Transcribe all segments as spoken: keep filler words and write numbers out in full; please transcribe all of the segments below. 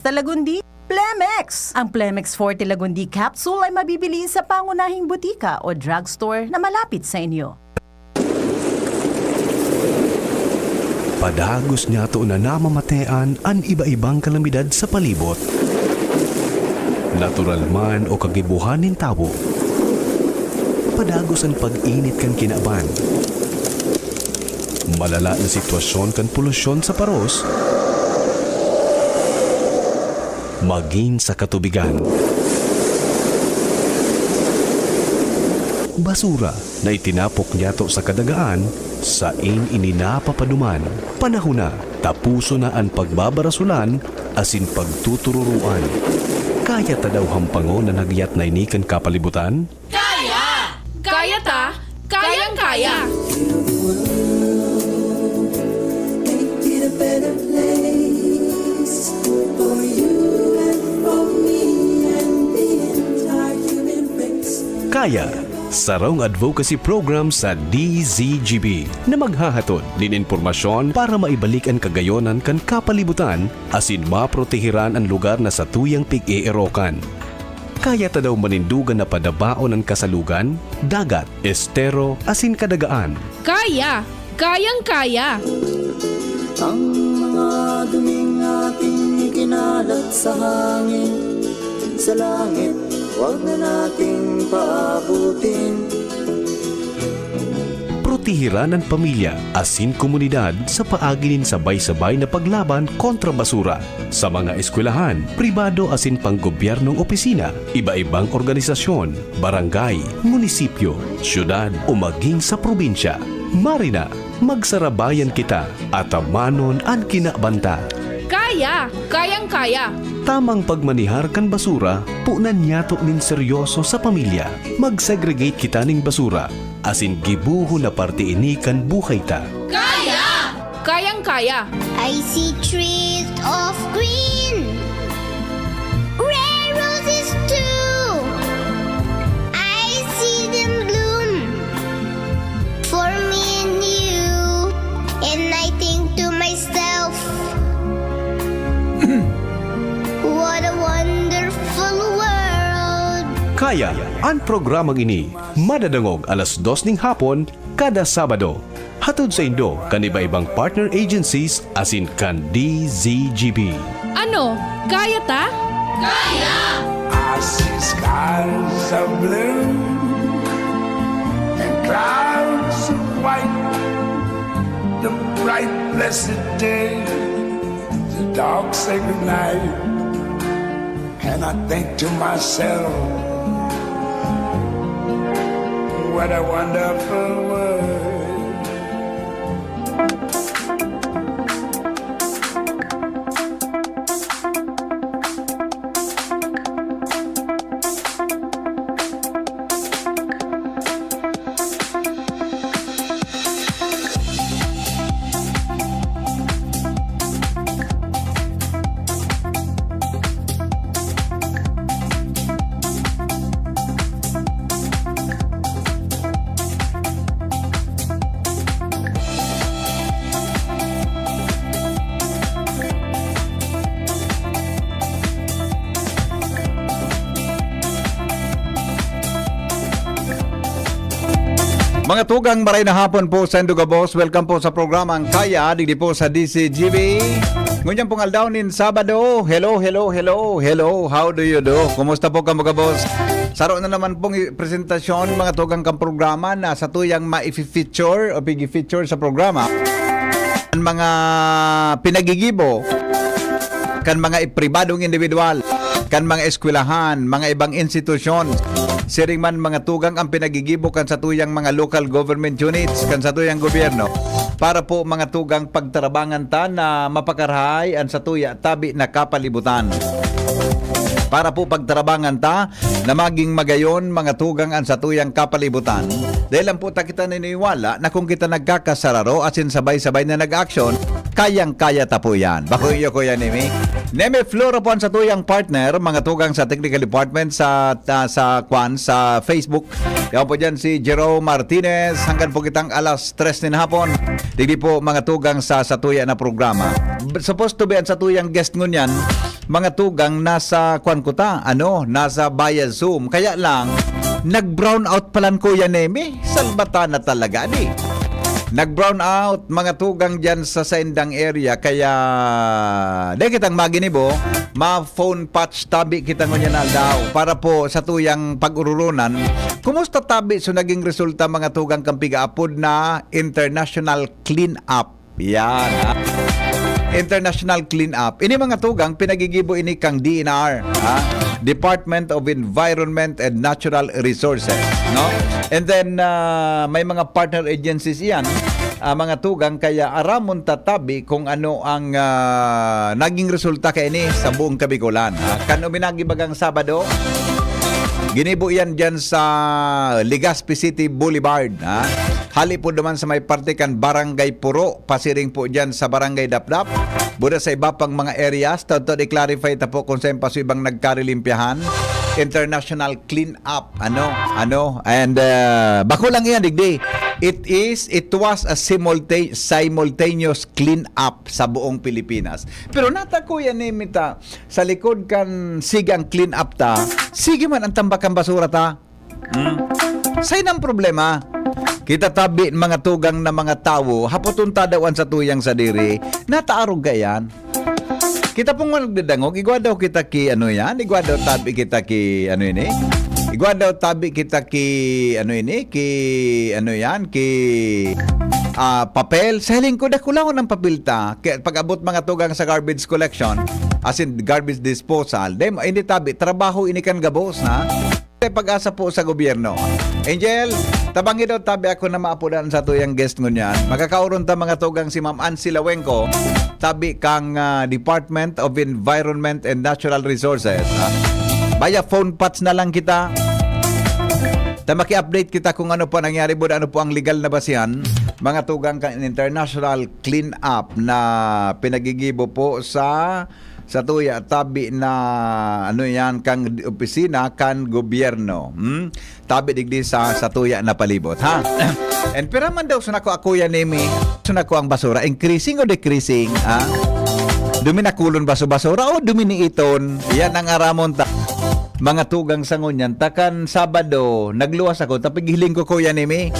Sa Lagundi, Plemex! Ang Plemex Forte Lagundi Capsule ay mabibili sa pangunahing butika o drugstore na malapit sa inyo. Padagos niyato na namamatean an iba-ibang kalamidad sa palibot, natural man o kagibohan nin tawo. Padagos an pag-init kan kinaban, malala na sitwasyon kan polusyon sa paros, magin sa katubigan. Basura na itinapok niyato sa kadagaan, sain ini napapaduman. Panahon na, tapuson na an pagbabarasolan asin pagtutururoan. Kaya ta daw hampangon an hagyat na ini kan kapalibutan? Kaya! Kaya ta! Kayang-kaya! Make it a better place for you and for me and the entire human race. Kaya, sarong advocacy program sa D Z G B na maghahatod nin impormasyon para maibalik an kagayonan kan kapalibutan asin maprotehiran an lugar na satuyang pig-eerokan. Kaya ta daw manindogan na padabaon an kasalugan, dagat, estero, asin kadagaan. Kaya! Kayang-kaya! Ang mga duming ating ikinalat sa hangin, sa langit, wag na nating paabutin. Protehiran an pamilya asin komunidad sa paagi nin sabay-sabay na paglaban kontra basura. Sa mga eskwelahan, pribado asin panggobyernong opisina, iba-ibang organisasyon, barangay, munisipyo, syudad o maging sa probinsya, marina, magsarabayan kita, atamanon an kinaban ta. Kaya! Kayang-kaya! Tamang pagmanihar kan basura, punan niyato nin seryoso sa pamilya. Mag-segregate kita nin basura, asin gibohon na parte ini kan buhay ta. Kaya! Kayang-kaya! I see trees of green, red roses too. I see them bloom for me and you. And I think to myself, what a wonderful world. Kaya, an programang ini madadangog alas dos ning hapon kada Sabado. Hatod saindo kan iba-ibang partner agencies asin kan D Z G B. Ano? Kaya ta? Kaya! I see skies of blue and clouds of white, the bright blessed day, the dark sacred night. And I think to myself, what a wonderful world. Mga tugang, maray na hapon po saindo gabos. Welcome po sa programang Kaya, digdi po sa D Z G B. Ngunyan pong aldaw nin Sabado. Hello, hello, hello, hello. How do you do? Kumusta po kamo gabos? Saro na naman pong i-, presentasyon, mga tugang, kan programa na satuyang maifi-feature o pigi-feature sa programa. Ang mga pinagigibo kan mga pribadong individual, kan mga eskwelahan, mga ibang institusyon, siring man mga tugang ang pinagigibo kan satuyang mga local government units, kan satuyang gobyerno, para po mga tugang pagtarabangan ta na mapakarahay an satuya tabi na kapalibutan. Para po pagtarabangan ta na maging magayon, mga tugang, an satuyang kapalibutan. Dahil lang po ta kita naniniwala na kung kita nagkakasararo asin sabay-sabay na nag-aksyon, kayang-kaya ta po yan. Bako iyo, Kuya Nemi. Nemi Floro po an satuyang partner, mga tugang, sa technical department sa, ah, sa kwan, sa Facebook. Yaw po dyan si Jerome Martinez. Hanggang po kitang alas tres nin hapon. Digdi po, mga tugang, sa satuya na programa. B-, supposed to be an satuyang guest ngunyan, mga tugang, nasa, kwan ko ta, ano, nasa via Zoom. Kaya lang, nag-brown out palan, Kuya Nemi. Salbata na talaga, di. Nag-brown out, mga tugang, dyan sa saindang area. Kaya, di kitang maginibo, ma-phone patch tabi kita ngunyan na aldaw. Para po sa tuyang pag-ururunan, kumusta tabi so naging resulta, mga tugang, kan pigaapod na International Clean Up? Yan, ha? International Clean Up. Ini, mga tugang, pinagigibo ini kang D N R, ha? Department of Environment and Natural Resources, no? And then, ah, may mga partner agencies iyan, ah, mga tugang, kaya aramon ta tabi kung ano ang, ah, naging resulta kaini sa buong Kabigolan, ha? Kan uminagi bagang Sabado, ginibo iyan diyan sa Legazpi City Boulevard, ha? Hali po duman sa may parte kan Barangay Puro, pasiring po diyan sa Barangay Dapdap. Buda sa iba pang mga areas, totoo, i-clarify ta po kung saan pa so ibang nagkarilimpyahan. International Clean Up, ano, ano, and, uh, bako lang iyan, digdi. It is, it was a simulta-, simultaneous clean up sa buong Pilipinas. Pero nata, Kuya Nemi, ta, sa likod kan sige ang clean up ta, sige man ang tambak kan basura ta. Hmm? Sain ang problema. Kita tabi, mga tugang, na mga tawo, hapoton ta daw an satuyang sadiri, nataarog kaiyan. Kita pong nagdadangog, igwa daw kita ki ano yan, igwa daw tabi kita ki ano ini, igwa daw tabi kita ki ano ini, ki ano yan, ki, ah, papel. Sa hiling ko, dakulahon ang papel ta. Kaya pag-abot, mga tugang, sa garbage collection, as in garbage disposal, dem, hindi tabi, trabaho ini kan gabos na. Pag-asa po sa gobyerno. Angel, tabangi daw tabi ako na maapodan sa tuyang guest ngunyan. Makakauron ta, mga tugang, si Ma'am Ansi Lawengco, tabi kang, ah, Department of Environment and Natural Resources. Ah, via phone patch na lang kita. Ta maki-update kita kung ano po nangyari po, ano po ang legal na basihan, mga tugang, kan international clean up na pinagigibo po sa satuya tabi na, ano yan, kan opisina kan gobyerno. Hmm? Tabi digdi sa satuya na palibot, ha? And pira man daw, suna ko, ako yan, Nemi. Suna ko ang basura, increasing o decreasing, ha? Duminakulon ba so basura o duminiiton? Yan ang aramon ta. Mga tugang, sa ngunyan, ta kan Sabado, nagluwas ako, tapig hiling ko, Kuya Nemi.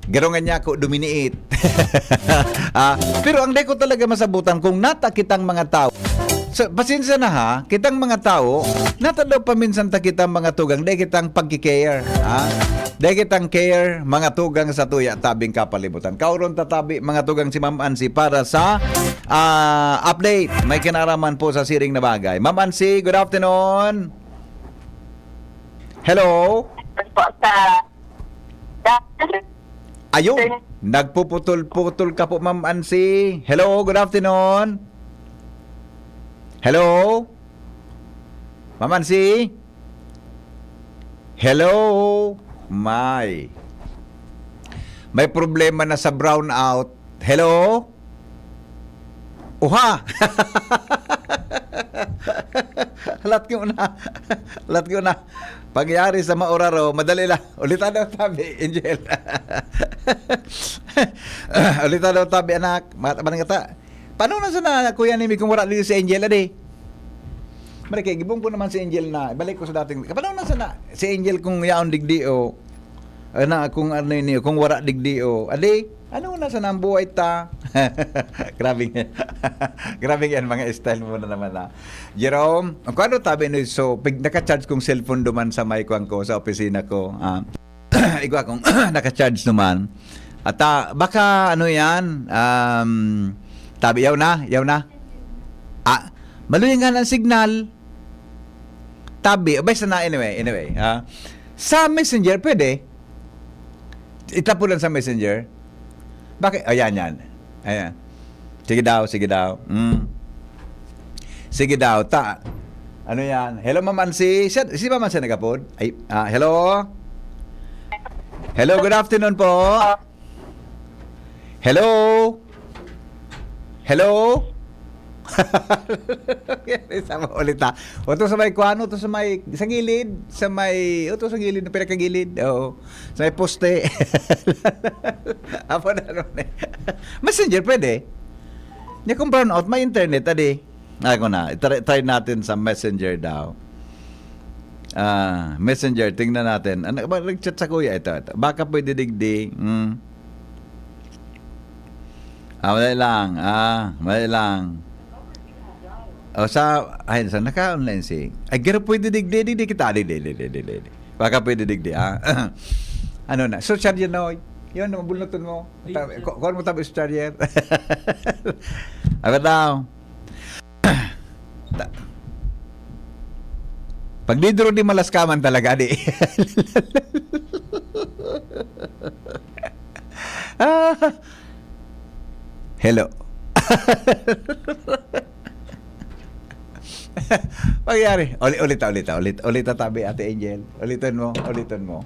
Garo nga niya ako, duminiit. Ah, pero ang dai ko talaga masabutan kung nata kitang mga tawo. So, pasensya na ha, kitang mga tawo, nata daw paminsan ta kitang mga tugang, dai kitang pagki-care, ha? Dai kitang care, mga tugang, sa tuya tabing kapalibutan. Kauron ta tabi, mga tugang, si Ma'am Ansi para sa, ah, update. May kinaraman po sa siring na bagay. Ma'am Ansi, good afternoon. Hello? Po sa Ayun, nagpuputol-putol ka po, Ma'am Ansi. Hello, good afternoon. Hello? Ma'am Ansi? Hello? May. May problema na sa brownout. Hello? Uha! Lat ko na. Lat ko na. Pangyari sa mauraro, madali lang. Ulita daw tabi, Angel. Ulita daw tabi, anak. Mat-, manang kata. Paano na sana, Kuya Nimi, kung wala dito si Angel, adi? Balik, eh, gibong ko naman si Angel na. Balik ko sa dating. Paano na sana si Angel kung yaon digdi o, ana, kung ano ini, kung wala digdi o. Adi, ano na sana ang buhay ta? Grabe nga. Grabe yan, mga style mo na naman, ha. Jerome, ang kung ano tabi ni, so, pig-, naka-charge kong cellphone duman sa may kwan ko, sa opisina ko. Ah, igwa kong naka-charge naman. At, ah, baka ano yan, um, tabi, yaw na, yaw na. Ah, maluyang nga ng signal. Tabi, o basta na, anyway, anyway, ha? Sa Messenger, pwede. Itapon lang sa Messenger. Bakit? Ayan, yan. Ayan. Sige daw, sige daw. Mm. Sige daw, ta. Ano yan? Hello, Ma'am Ansi. Siya, si Ma'am Ansi nagapod? Ay, ah, hello? Hello, good afternoon po. Hello? Hello? Sa mga ulit, ha? O, to sa may kuan, o, to sa may, sa gilid, sa may, o, to sa gilid, na pinakagilid, oo. Sa may poste. Apo na, ano, eh. Messenger, pwede. Nya kung brownout, may internet, adi. Ako na, try, try natin sa Messenger daw. Ah, Messenger, tingnan natin. Ano ba, nag-chat sa kuya ito, ito. Baka pwede digdi. Hmm. Ah, wala lang. Ah, wala lang. O sa, ay, sa naka-online si, ay, garo pwede digdi, digdi kita, digdi, digdi, digdi, digdi. Baka pwede digdi, ah. Ano na, so, charger na, oy. Yun, mabulnoton mo. Ay, Ta-, ay. ku-, kuha mo tabi sa charger. Ano daw? Ta-, pag di duro, di malaskaman talaga, di. Ah. Hello. Pangyari. Uli-, ulita, ulita, ulit, ulita tabi, Ate Angel. Uliton mo, uliton mo.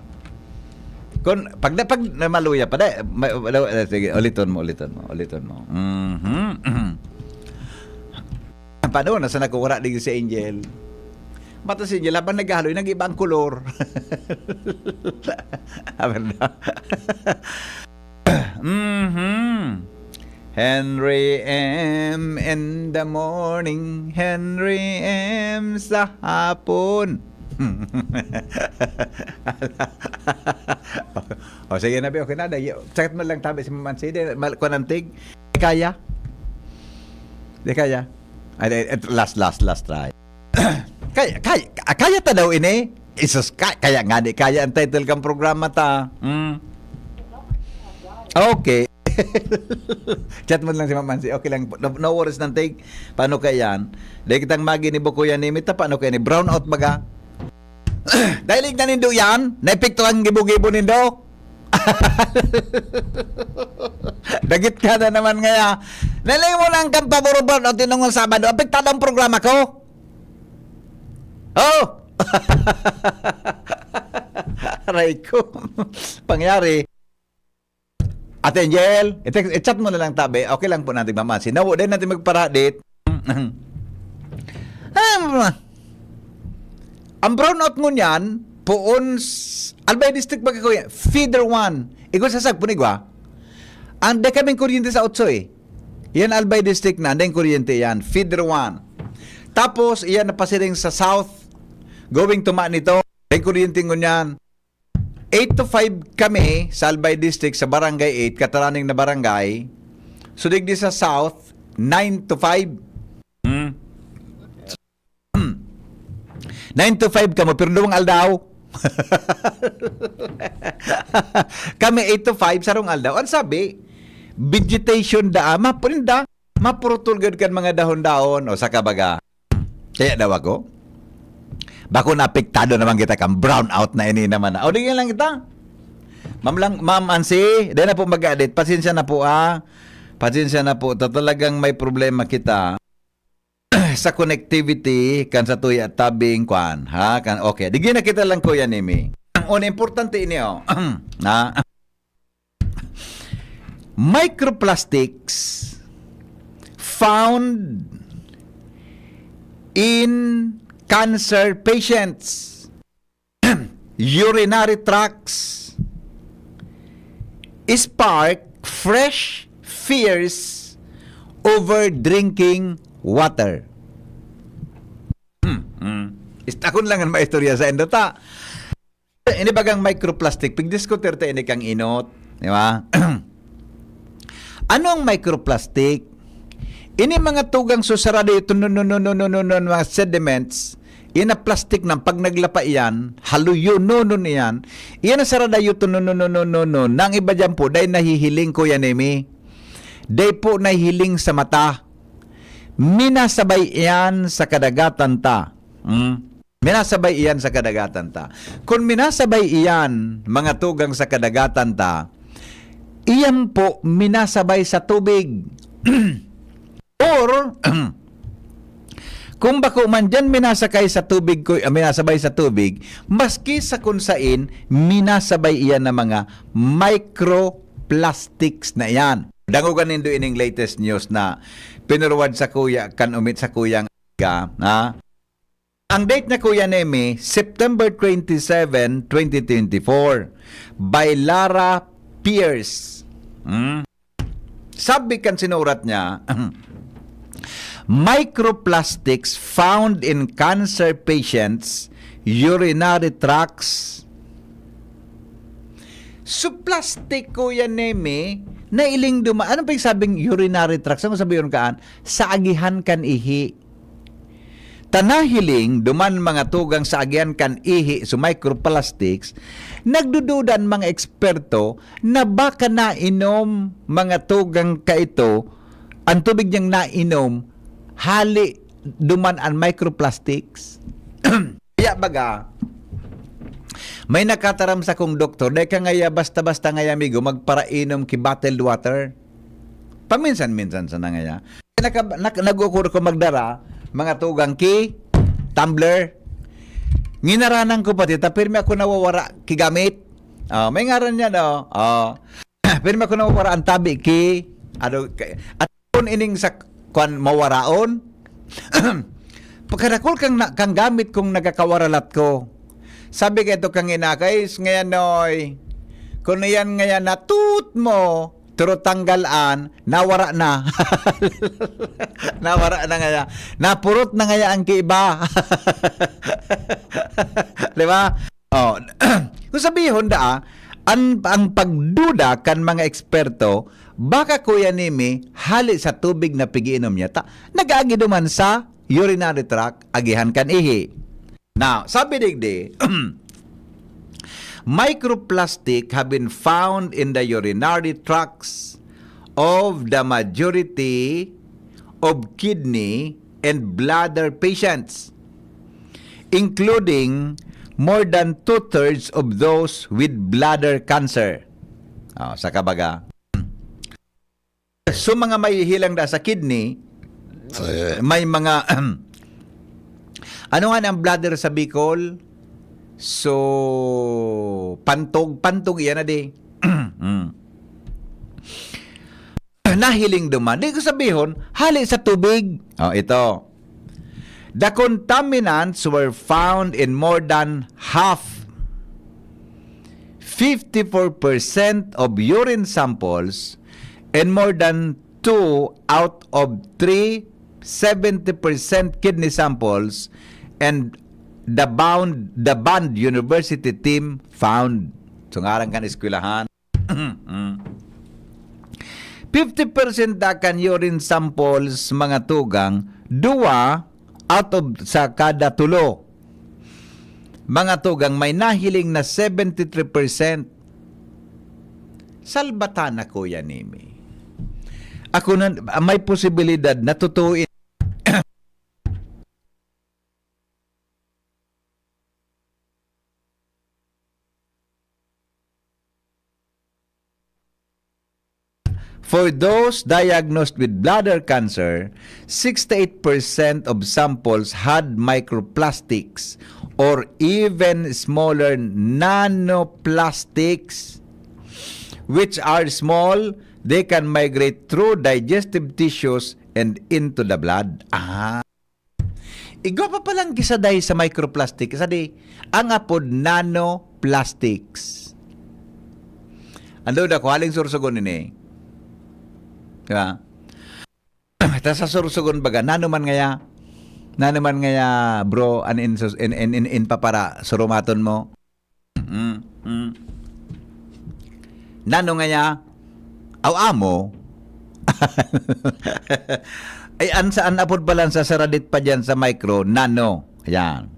Kun, pag na, pag namaluya pa, dai, ma-, ma-, sige, uliton mo, uliton mo, uliton mo. Mhm. Paano na sa nagkukura digdi si Angel? Mata si Angel, habang naghahaloy, nag-iba ang kolor. Sabi na. Mhm. Henry M in the morning, Henry M sa hapon. O, sige na, be, okay na. Dai, chat mo lang tabi si Ma'am Ansi. Di, mal-, kuwan ang tig. Di kaya? Di kaya? Ay, di, et-, last, last, last try. Kaya, kaya, kaya ta daw ini? Isus, ka-, kaya nga di kaya ang title kang programa ta. Hmm. Okay. Chat mo lang si Ma'am Ansi. Okay lang. No, no worries nang tig. Paano kaya yan? Dahil kitang magi ni Buko yan, ni Mita, paano kaya ni brown out baga? Dahil igna nindo yan, naepekto ang gibo-gibo nindo. Dagit ka na naman ngaya. Naling mo nang kampabor-bor o tinungol Sabado, apektado ang programa ko. Oh! Aray ko. Pangyari. Ate Angel, i-text, i-chat mo na lang tabi. Okay lang po natin, Mama. Sinawo din natin magparadit. Ah, ang brownout ngunyan, poon s-, Albay District ba kakuya? Feeder one. Igwa sa sagpon, igwa. Ang de kaming kuryente sa otso eh. Yan Albay District na, ang deng kuryente yan. Feeder one. Tapos, iyan napasiring sa south. Going to Manito. Deng kuryente ngunyan. Eight to five kami sa Albay District, sa Barangay eight, kataraning na barangay. So, digdi sa south, nine to five. Hmm. Nine to five kamo, pero duwang aldaw. Kami eight to five, sarong aldaw. Ang sabi, vegetation daa, mapurinda, mapurutol gud kan mga dahon-dahon, o sa kabaga. Kaya daw ako, bako naapektado naman kita kan brownout na ini naman na. O, di lang kita. Ma'am lang, Ma'am Ansi, di na po mag-edit. Pasensya na po, ah. Pasensya na po. Ta-, talagang may problema kita. Sa connectivity kan sa tuya tabing kwan, ha? Kan, okay. Digi na kita lang, Kuya Nimi. Ang una, importante ini, oh. Na, microplastics found in cancer patients. Urinary tracts spark fresh fears over drinking water. Hmm, hmm. Is-, akon lang an maistorya sa indo ta. Ini bagang microplastic, pigdiskutir ta ini kan inot, di ba? Ano ang microplastic? Ini mga tugang susarado ito, no, no, no, no, no, no, no, mga sediments, iyan na plastic na pag naglapa iyan, haluyo, no, no, no, iyan, iyan na sarada ito, no, no, no, no, no, no, nang iba dyan po, dahil nahihiling, Kuya Nemi. Dahil po nahihiling sa mata. Minasabay iyan sa kadagatan ta. Hmm? Minasabay iyan sa kadagatan ta. Kun minasabay iyan, mga tugang, sa kadagatan ta, iyan po minasabay sa tubig. Or, kung bako man diyan minasakay sa tubig ko, ah, minasabay sa tubig, maski sa kun sain, minasabay iyan ng mga microplastics na iyan. Dangogan nindo ining latest news na pinurwad sa kuya, kan umit sa kuyang ka, ha? Ang date na, Kuya Nemi, September twenty-seven, twenty twenty-four, by Lara Pierce. Hmm? Sabi kan sinurat niya, Microplastics found in cancer patients' urinary tracts. So, plastic, Kuya Nemi, nailing duma-, ano pa yung sabing urinary tract? Saan ko sabi yun kaan? Sa agihan kan ihi. Ta nahiling duman mga tugang sa agihan kan ihi so microplastics, nagdududa an mga eksperto na baka nainom mga tugang kaito, an tubig niyang nainom, hali duman an microplastics. Kaya baga, may nakataram sa kong doktor, "Dai ka ngaya basta-basta ngaya, amigo, magparainom ki bottled water." Paminsan-minsan sana ngaya. Naka-, nak-, nag-ukur ko magdara, mga tugang ki tumbler. Nginaranan ko pati, ta pirmi ako nawawara ki gamit. Oh, may ngaran niya, no? Oh. Pirmi ako nawawara ang tabi ki, ano, ki-, at kun ining sa, kwan, mawaraon, pagkadakul kang na-, kang gamit kong nagkakawaralat ko. Sabi ka ito kang ina, "Kais ngayon, Noy, kung iyan ngayon natut mo, turo tanggal an, nawara na." Nawara na ngaya. Napurot na ngaya ang kiba. Di ba? Oh, kung sabihon daa, an, ang pagduda kan mga eksperto, baka, Kuya Nemi, hali sa tubig na pigiinom niya, ta, nag-agi duman sa urinary tract, agihan kan ihi. Now, sabi digdi, microplastic have been found in the urinary tracts of the majority of kidney and bladder patients, including more than two-thirds of those with bladder cancer. Oh, sa kabaga. So, mga mahihilang da sa kidney, may mga, ano nga ang bladder sa Bicol? So, pantog, pantog iyan na di. Mm. Nahiling duman. Di ko sabihon, hali sa tubig. Oh, ito. The contaminants were found in more than half, fifty-four percent of urine samples, and more than two out of three, seventy percent kidney samples, and the bound, the banned university team found. So, ngaran kan eskwelahan. Mm. Fifty percent da kan urine samples, mga tugang, duwa out of sa kada tulo. Mga tugang, may nahiling na seventy-three percent. Salbatan na, Kuya Nemi. Ako na, may posibilidad na totoo in-, For those diagnosed with bladder cancer, sixty-eight percent of samples had microplastics or even smaller nanoplastics, which are small, they can migrate through digestive tissues and into the blood. Ah. Igwa pa palang gisaday sa microplastic, sa di, ang apod nanoplastics. Ando da ko, haling Sorsogon ini. Di ba? Ta sa Sorsogon baga, nano man ngaya, nano man ngaya, bro, an in, in, in, in, in papara, surumaton mo. Mm, mm. Nano ngaya? Aw, amo? Ay, an sa, an apod palan sa saradit pa diyan sa micro, nano. Ayan.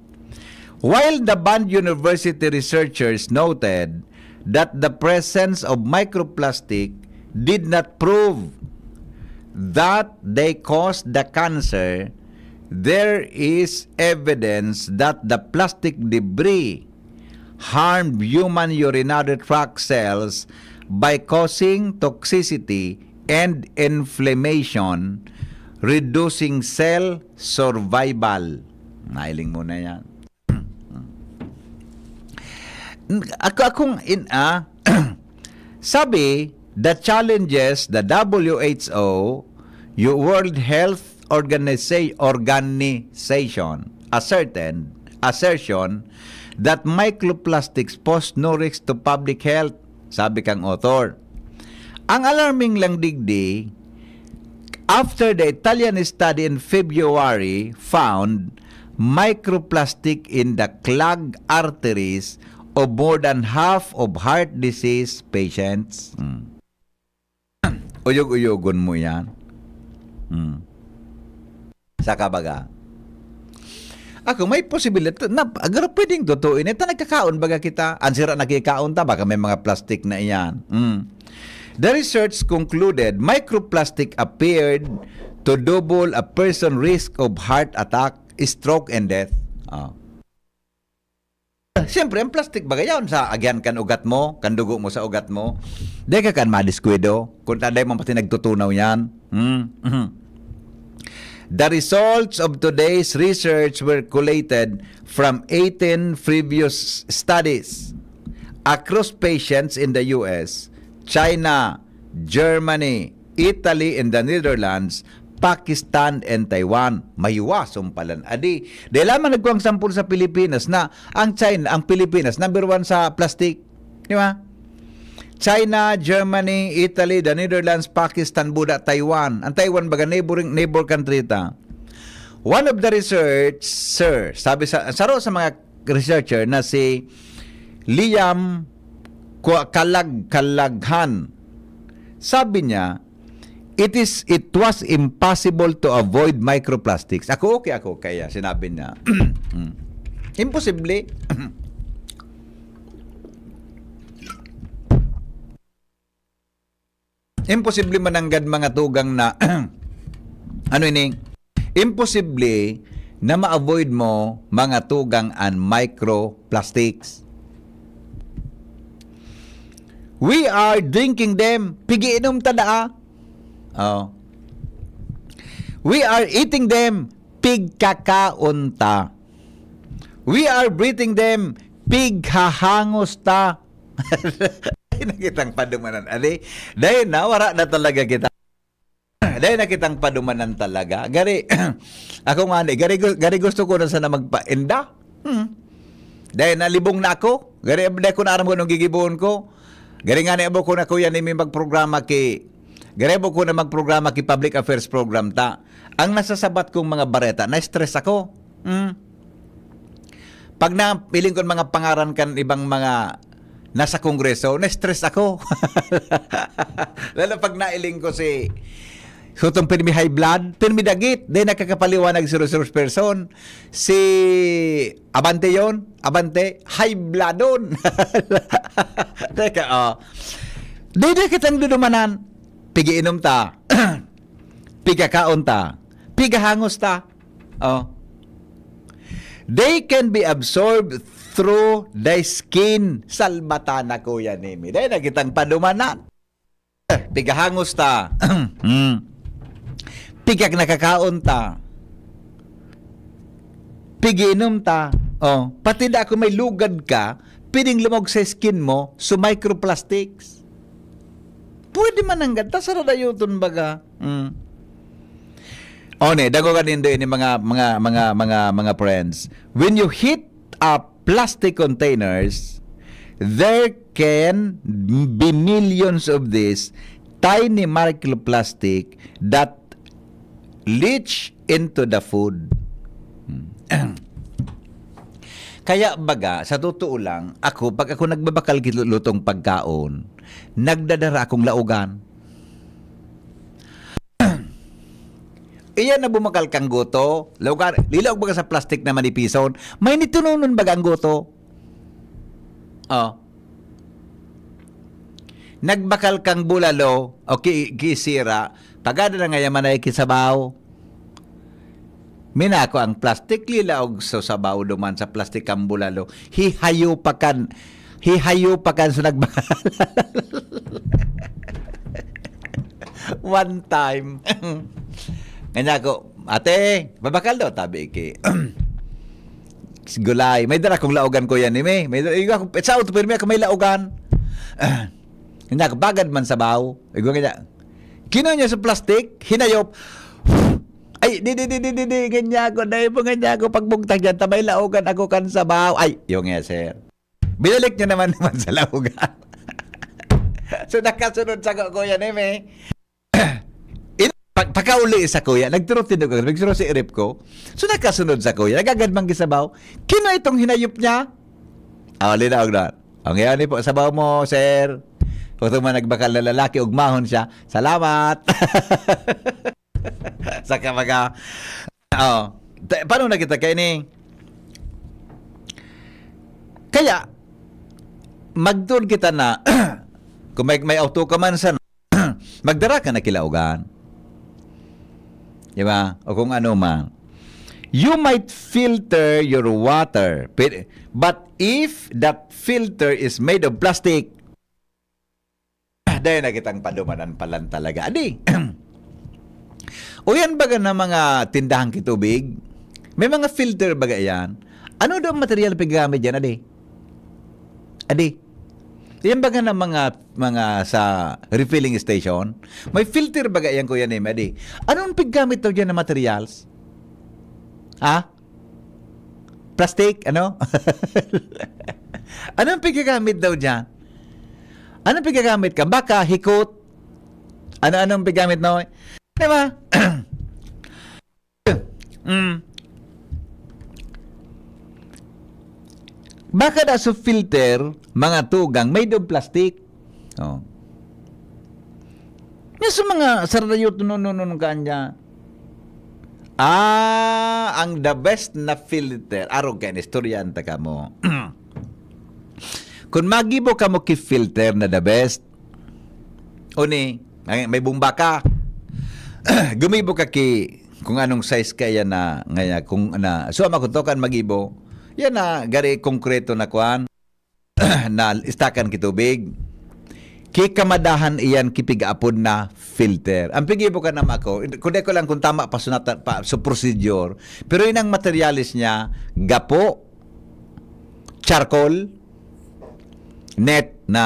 While the banned university researchers noted that the presence of microplastic did not prove that they caused the cancer, there is evidence that the plastic debris harmed human urinary tract cells by causing toxicity and inflammation, reducing cell survival. Nailing mo na yan. Ako, akong in, ah, sabi, the challenges, the W H O, yung World Health Organiza-, Organization, ascertain, assertion that microplastics pose no risk to public health, sabi kang author. Ang alarming lang digdi, After the Italian study in February found microplastic in the clogged arteries of more than half of heart disease patients. Hmm. Uyog-uyogon mo yan. Hmm. Saka baga, ako, may posibilidad na, agara pwedeng totoo ini. Ta nagkakaon baga kita. Ang sira nakikaon ta, baka may mga plastic na iyan. Hmm. The research concluded microplastic appeared to double a person risk of heart attack, stroke, and death. Ah. Siyempre, ang plastic baga yaon sa agihan kan ugat mo, kan dugo mo sa ugat mo. Dai ka kan madiskwado, kung taday mo pati nagtutunaw yan. Hmm. Mhm. The results of today's research were collated from eighteen previous studies across patients in the U S, China, Germany, Italy, and the Netherlands, Pakistan, and Taiwan. Mahiwason palan adi. Dai lamang nagkuang sampol sa Pilipinas na ang China, ang Pilipinas, number one sa plastic. Di ba? China, Germany, Italy, the Netherlands, Pakistan, buda Taiwan. Ang Taiwan, baga neighboring, neighbor country ta. One of the researcher, sabi sa, saro sa mga researcher na si Liam Kwa-, Kalag-, Kalaghan, sabi niya, it is, it was impossible to avoid microplastics. Ako, okay ako, kaya sinabi niya. Mm. Imposible. Imposible mananggad mga tugang na, ano ini? Imposible na ma-avoid mo mga tugang an microplastics. We are drinking them. Pigiinom ta daa. Oh. We are eating them. Pigkakaon ta. We are breathing them. Pighahangos ta. Dai na kitang padumanan. Adi, dai na, wara na talaga kita. Dai na kitang padumanan talaga. Gari, ako nga ni, gari, gu- gari gusto ko na sana magpainda. Hmm. Dai na, libong na ako. Gari, dai ko na aram kung anong gigibohon ko. Gari nga ni, abo ko na kuya ni may magprograma ki, gari abo ko na magprograma ki public affairs program ta. Ang nasasabat kong mga bareta, na-stress ako. Hmm. Pag nailing ko mga pangaran kan ibang mga nasa kongreso, na-stress ako. Lalo pag nailing ko si Sutong pirmi high blood, pirmi dagit, dai nakakapaliwanag si resource person. Si Abante yon, Abante, high bloodon. Teka, oh. Dai na kitang dudumanan. Pigiinom ta. Pigakaon ta. Pigahangos ta. Oh. They can be absorbed through the skin. Salbatana, Kuya Nemi. Dai na kitang padumanan. Pigahangos ta. Hmm. Pigak nakakaon ta. Pigiinom ta. Oh, pati da ako may lugad ka, pwedeng lumog sa skin mo, so microplastics. Pwede man ang ganta sa radayoton baga. Mm. O, ne, dago ka nindo ini, mga, mga, mga, mga, mga friends. When you heat up plastic containers, there can be millions of these tiny microplastic that leach into the food. Hmm. Kaya baga, sa totoo lang, ako, pag ako nagbabakal ki lutong pagkaon, nagdadara akong laogan. Iyan na bumakal kang goto, lugar, lilaog baga sa plastic na manipison, may nitununon baga ang goto. Oh. Nagbakal kang bulalo, o ki-, kisira, pagada na ngayon man ay kisabaw. Minako ang plastic, lilaog sa sabaw duman sa plastic ang bulalo. Hihayo pa kan, hihayo pa kan sa nagbakal. One time. Kanya ko, "Ate, babakal daw," tabi ki. Gulay. May dara kong laogan, Kuya Nimi. May dara, igo ako, sa auto, pirmi ako may laogan. Kanya ko, bagad man sabaw. Igo kanya, kino niya sa plastic, hinayop. Ay, di, di, di, di, di, di, ganyan ako, dahil mo ganyan ako, pagbugtag yan, tabay laogan ako kan sabaw. Ay, yung nga, sir. Binalik niya naman naman sa laogan. So, nakasunod sa ko, Kuya Neme. In-, Pag, pagkauli sa kuya, nagturo tindog ako, nagturo si Erip ko. So, nakasunod sa kuya, nagagad man gisabaw. Kino itong hinayop niya? Ah, linaog na. Ang yan po, sabaw mo, sir. Kung man nagbakal na lalaki, ugmahon siya. Salamat. Sa kamaga. Oh, ta- paano na kita kaini? Kaya, magtuon kita na, kung may, may auto ka man sana, magdara ka na kilaogan. Di ba? O kung ano man. You might filter your water, pi- but if that filter is made of plastic, dahil na kitang padumanan pa lang talaga. Adi, o yan baga na mga tindahan kitubig? May mga filter baga yan? Ano daw ang material na paggamit dyan, adi? Adi, yan baga na mga, mga sa refilling station? May filter baga yan, Kuya Neme, adi? Anong paggamit daw dyan na materials? Ha? Plastic, ano? Anong paggagamit daw dyan? Anong paggagamit ka? Baka, hikot? Ano-anong paggamit, no? Di ba? Mm. Baka da sa filter, mga tugang, made of plastic. Oh. Yan sa mga sarayot, no, no, no, no, kanya. Ah, ang the best na filter. Arog kayo, istoryahan ta kamo. Kung magibo kamo ki filter na the best, uni, may, may bomba ka. Gumibo ka ki kung anong size kaya na, ngaya, kung na, so, makutokan magibo, yan na, gari konkreto na kwan, na istakan ki tubig. Ki kamadahan iyan ki pigaapod na filter. Ang pigibo ka naman ako, kundi ko lang kung tama pa sunatan pa sa procedure, pero yun ang materialis niya, gapo, charcoal, net na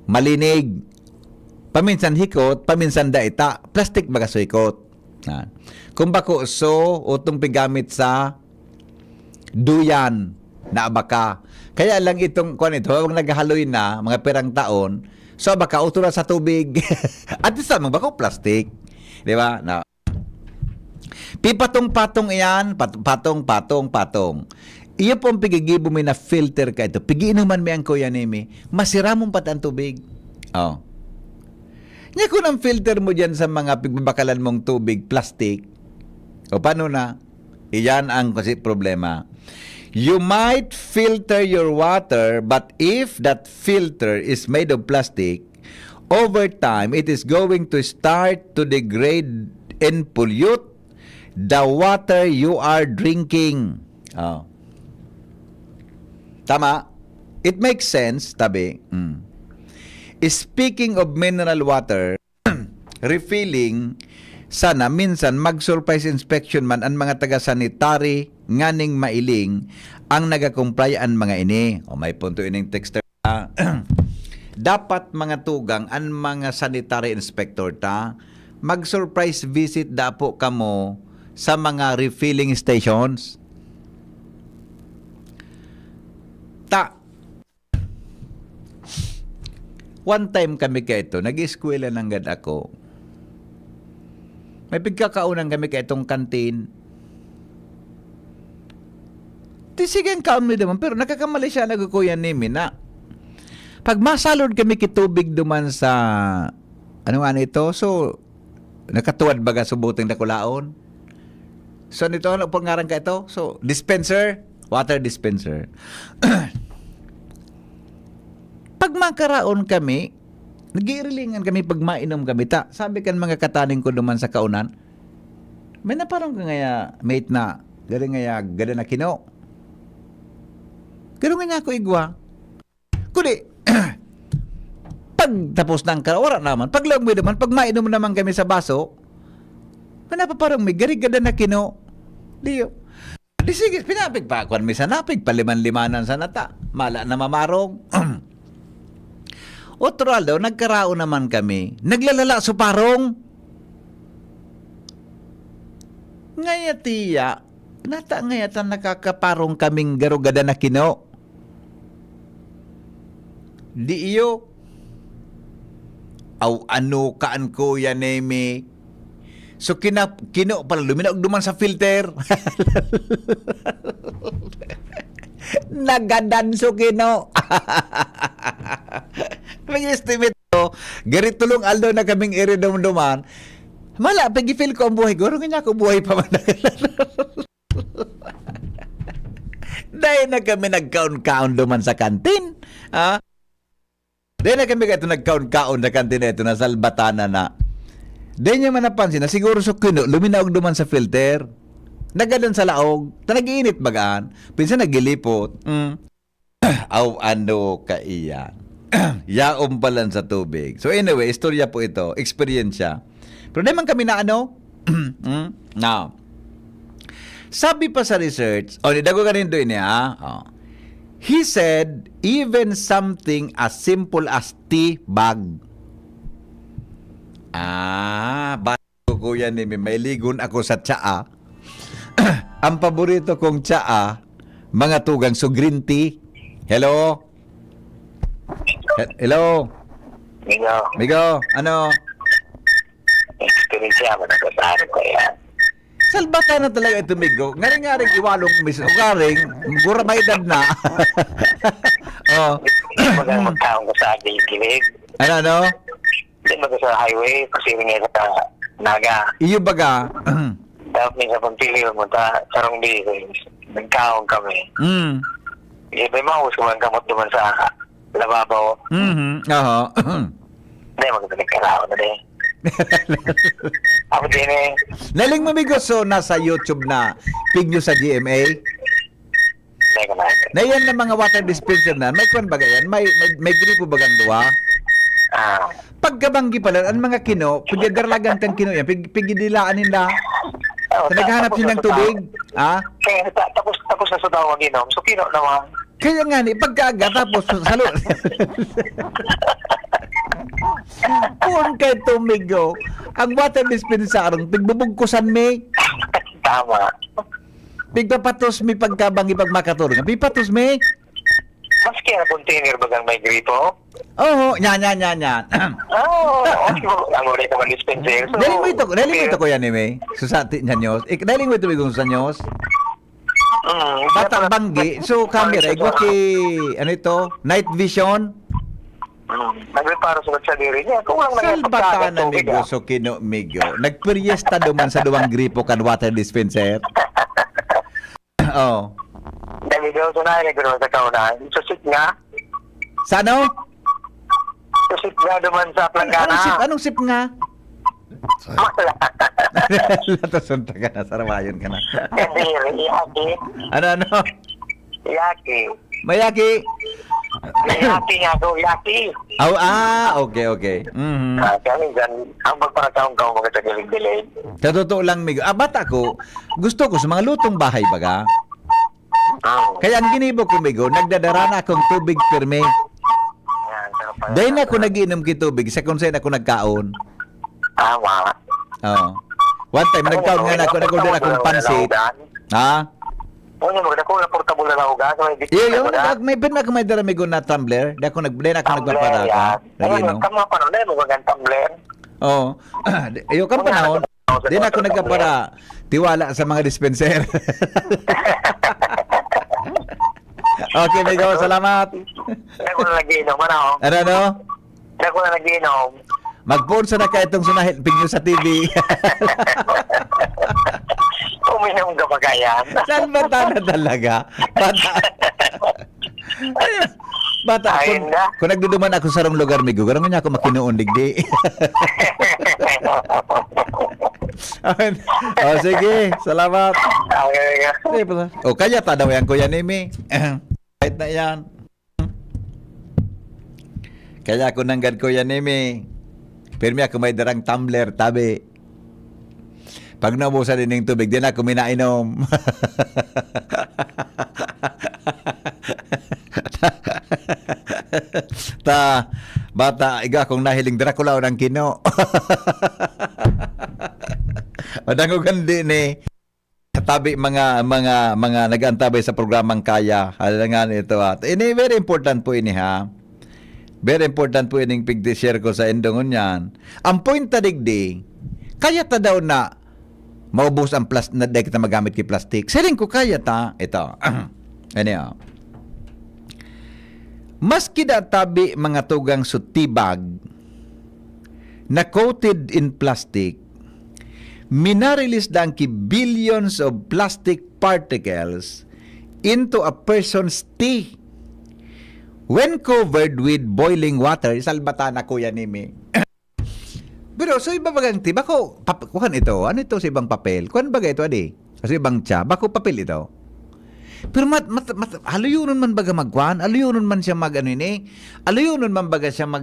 malinig, paminsan hikot, paminsan daita, plastic baga so hikot. Ah. Kung bako so, utong pigamit sa duyan na abaka. Kaya lang itong, kuwan ito, habang naghahaloy na, mga pirang taon, so abaka, utol na sa tubig. At least naman, bako plastic. Di ba? Na, pipatong-patong iyan, pat- patong, patong, patong. Iyo pong pigigibo mi na filter ka ito. Pigiinuman mi ang kuya nimi. Masiramon pati ang tubig. Oh. Nya kung ang filter mo dyan sa mga pigbabakalan mong tubig, plastic, o paano na? Iyan ang kasi problema. You might filter your water, but if that filter is made of plastic, over time, it is going to start to degrade and pollute the water you are drinking. Oh. Tama? It makes sense, tabi. Mm. Speaking of mineral water, refilling, sana minsan mag-surprise inspection man ang mga taga-sanitary nganing mailing ang nagakumpray an mga ini. O, may punto ining texter. Dapat mga tugang an mga sanitary inspector ta, mag-surprise visit dapo kamo sa mga refilling stations. Ta, one time kami kaito, nag-eskwela nanggad ako. May pigkakaunan kami kaitong kantin. Ti sige ang kaon mi duman, pero nakakamali siya, nagkukuyan nimi na. Pag masalod kami kitubig duman sa, ano nga nito? So, nakatuwad baga subuting dakulaon. So, nito, ano pong ngaran ka ito? So, dispenser, water dispenser. Pag makaraon kami, nag-iirilingan kami pag mainom kami. Ta, sabi kan mga kataning ko duman sa kaunan, "May naparong ka ngaya, mate, na gari ngaya, gada na kino?" Garo nga niya ako igwa. Kundi, pag tapos na ang kara-, wala naman. Pag lagmay naman, pag mainom naman kami sa baso, may napaparong mi, gari gada na kino. Diyo. Di sige, pinapigpakuan mi sana, pigpaliman-limanan sana ta. Mala na mamarong. Otro aldaw, nagkaraon naman kami. Naglalala so parong. Ngaya tiya, nata ngaya ta nakakaparong kaming garo gada na kino. Di iyo. Aw, ano ka an Kuya Nemi? So, kina-, kino pala, luminaog duman sa filter. Nagadan so kino. Mag-estimate ko, gari tolong aldaw na kaming iridumduman. Mala, pigi-feel ko ang buhay. Guro nga niya ako buhay pa man. Dahil na kami nagkaon-kaon duman sa kantin. Ah? Dahil na kami ito nagkaon-kaon sa kantin na ito, nasalbatanan na. Dahil niya man napansin na siguro so kino, luminaog duman sa filter. Nagadan sa laog. Ta nag-iinit bagaan. Pinsan nagilipot. Mm. Aw, ano ka iyan? Yaon pa lang sa tubig. So anyway, istorya po ito. Eksperyensya. Pero di man kami na ano? Mm? Now, sabi pa sa research, o, nidago ka nindo ini, ha? O. He said, even something as simple as tea bag. Ah, ba-, Kuya Nemi, mailigon ako sa tsaa. Ang paborito kong tsaa, mga tugang, so green tea. Hello? He-, hello? Migo, Migo, ano? Experience mo, nagkasari ko yan. Salbata na talaga ito, Migo. Ngaring-ngaring iwalong mis-, ugaring, gura may edad na. Oh. Hindi mo lang magkaon ka sa gilid-gilid. Ano, ano? Hindi mo sa highway, kasi rin sa Naga. Iyo baga. Tapos minsan pag pili mo, ta-, sarong business. Nagkaon kami. Mm. Eh, may maus ko ang kamot duman sa lababaw. Mhm. Aha. Hindi, maganda nagkaraon na din. Ako din eh. Naling mamigo, so nasa YouTube na. Pig nyo sa G M A. Hindi ko na. Na yan na mga water dispenser na. May kwan baga yan? May, may, may gripo bagang duwa? Ah. Pagkabanggi pala, ang mga kino, pagdadaragan kang kino yan, pig-, pigidilaan nila. Oh, So, naghahanap tapos silang na sa tubig? Ah? Kaya ta-, tapos, tapos na sa tao mag-inom. So, kino naman. Kaya nga ni, pagkaaga, tapos salo-, Puon kay tumigo. Ang water dispenser, ang pigbubugkusan mi. Tama. Pigpapatos mi pagkabanggi pag makaturog. Pipatos mi. Maski ang container bagang may gripo? Oo, yan, yan, yan, yan. Oo, oo, siguro, ang ulit naman dispenser. So, Dali mo ito, dali mo ito, pero Kuya Neme. So, sa atin, yan, Yos. Ik-, dali mo ito, Bigong sa Yos. Mm, Bata dapat banggi. So, camera, igwa ki, ano ito? Night vision? Mm, nagreparo sa sadiri niya. Kung lang nagpapakain Salbata na tubig, migo, ah. So kino, migo. Nagperyesta duman sa duwang gripo kan water dispenser. Oh. Dali daw sa nai, nagkaroon sa kauna. Sa sit nga. Sa ano? Sa sit nga duman sa planggana. Anong sip, anong sip nga? Wala. Latason ta ka na, sarawayon ka na. Kadiri, yaki. Ano, ano? Yaki. Mayaki. Yaki nga daw, yaki. Aw, ah, okay, okay. Mhm. Ah, kaya minsan, ang pagparakaon ka, mga tagilig-dilig. Sa totoo lang, Migo. Ah, bata ko, gusto ko sa mga lutong bahay, baga. Ah. Kaya ang ginibo ko, Migo, nagdadara na akong tubig pirmi. Yan, sarap pala. Dahil na ako nag-iinom ki tubig, sa kung saan ako nagkaon. Tama. Oo. One time, Ano nagkaon yun? nga na ako, Ano nag-order yun? akong pansit. Ano yun? Ha? Ano yun? Maganda ko, portable na lang ako, guys. May Iyo, bitbit yung, na ba? May, may, may dara, Migo, na tumbler. Di ako nag-, di na ako Tumbler, nagpaparaka. yan. Ano yun? Nag-iinom. Tama pa nun, eh, magandang tumbler. Oo. Di, iyo, kan Kung panahon, ano, di na ako ano, nagkapara tiwala sa mga dispenser. Okay, Migo, salamat. Hindi ako na nag-iinom, ano? Ano, ano? Hindi ako na nag-iinom. Mag-phone sa na ka itong sunahin, pigyo sa T V. Uminom ka ba kaya? Saan ba tana talaga? Bata. Ayun. Bata, Ayun kung, na. kung nagduduman ako sa sarong lugar, Migo, garang niya ako makinuon, digdi. Ayun. O, sige. Salamat. Okay, okay. Sige pala. O, kaya ta daw yan, Kuya Nemi. Kahit na yan. Kaya ako nanggad, Kuya Nemi. Pirmi ako may darang tumbler, tabi. Pag naubusan din ng tubig, di na ako minainom. Ta, bata, iga akong nahiling Dracula o ng kino. Madangogan din eh. Tabi mga, mga, mga nag-aantabay sa programang Kaya. Alangan ito, ha. Ini, very important po ini, ha. Very important po ining pigdi-share ko sa indongon yan. Ang point ta digdi, kaya ta daw na maubos ang plas-, na dai kita magamit ki plastic. Siring ko, kaya ta. Ito. Ano yan? Maski da tabi mga tugang sa tibag na coated in plastic, minarelease dang ki billions of plastic particles into a person's tea when covered with boiling water. Salbata na, Kuya Nimi. Pero so iba bagang ti, bako, pap-, kuhan ito, ano ito sa ibang papel? Kuhan baga ito, adi? Sa ibang tsa, bako papel ito? Pero mat, mat, mat, aluyonon man baga magkuhan, aluyonon man siya mag ano ini, aluyonon man baga siya mag,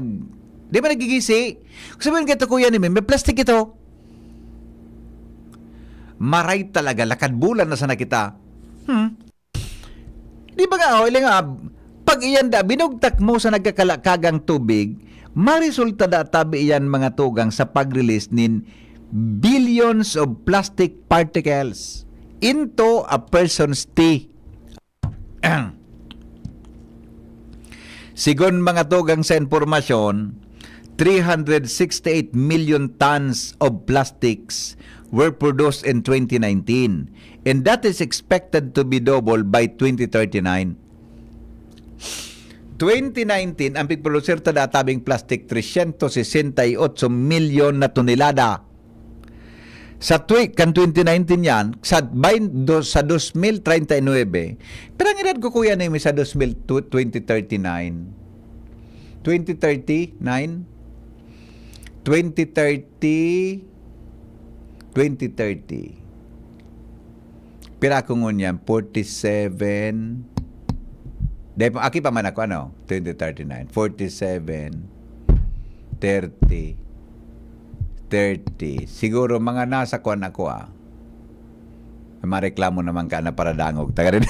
di ba nagigisi? Sabihin ka ito, Kuya Nimi, may plastic ito. Maray talaga, lakad bulan na sana kita. Hmm. Di ba nga, oh, iling, ah, pag iyan da, binugtak mo sa nagkakalakagang tubig, maresulta da tabi iyan mga tugang sa pag-release nin billions of plastic particles into a person's tea. Sigon mga tugang sa impormasyon, three hundred sixty-eight million tons of plastics were produced in twenty nineteen, and that is expected to be double by twenty thirty-nine. Twenty nineteen, ang pigprodusir ta databing plastic, trescientos sesenta y ocho milyon na tonelada. Sa twi-, kan twenty nineteen yan, sa bain-, do-, sa dos mil treinta y nuebe, pero ang edad ko, Kuya Nemi, sa dos mil twenty thirty-nine? Twenty thirty-nine? Twenty thirty, twenty thirty. Pira ako ngunyan? Forty-seven. Dahil pa, aki pa man ako, ano? Twenty thirty-nine. Forty-seven. Thirty. Thirty. Siguro mga nasa kwan ako, ah. Mareklamo naman ka na paradangog. Taga rin.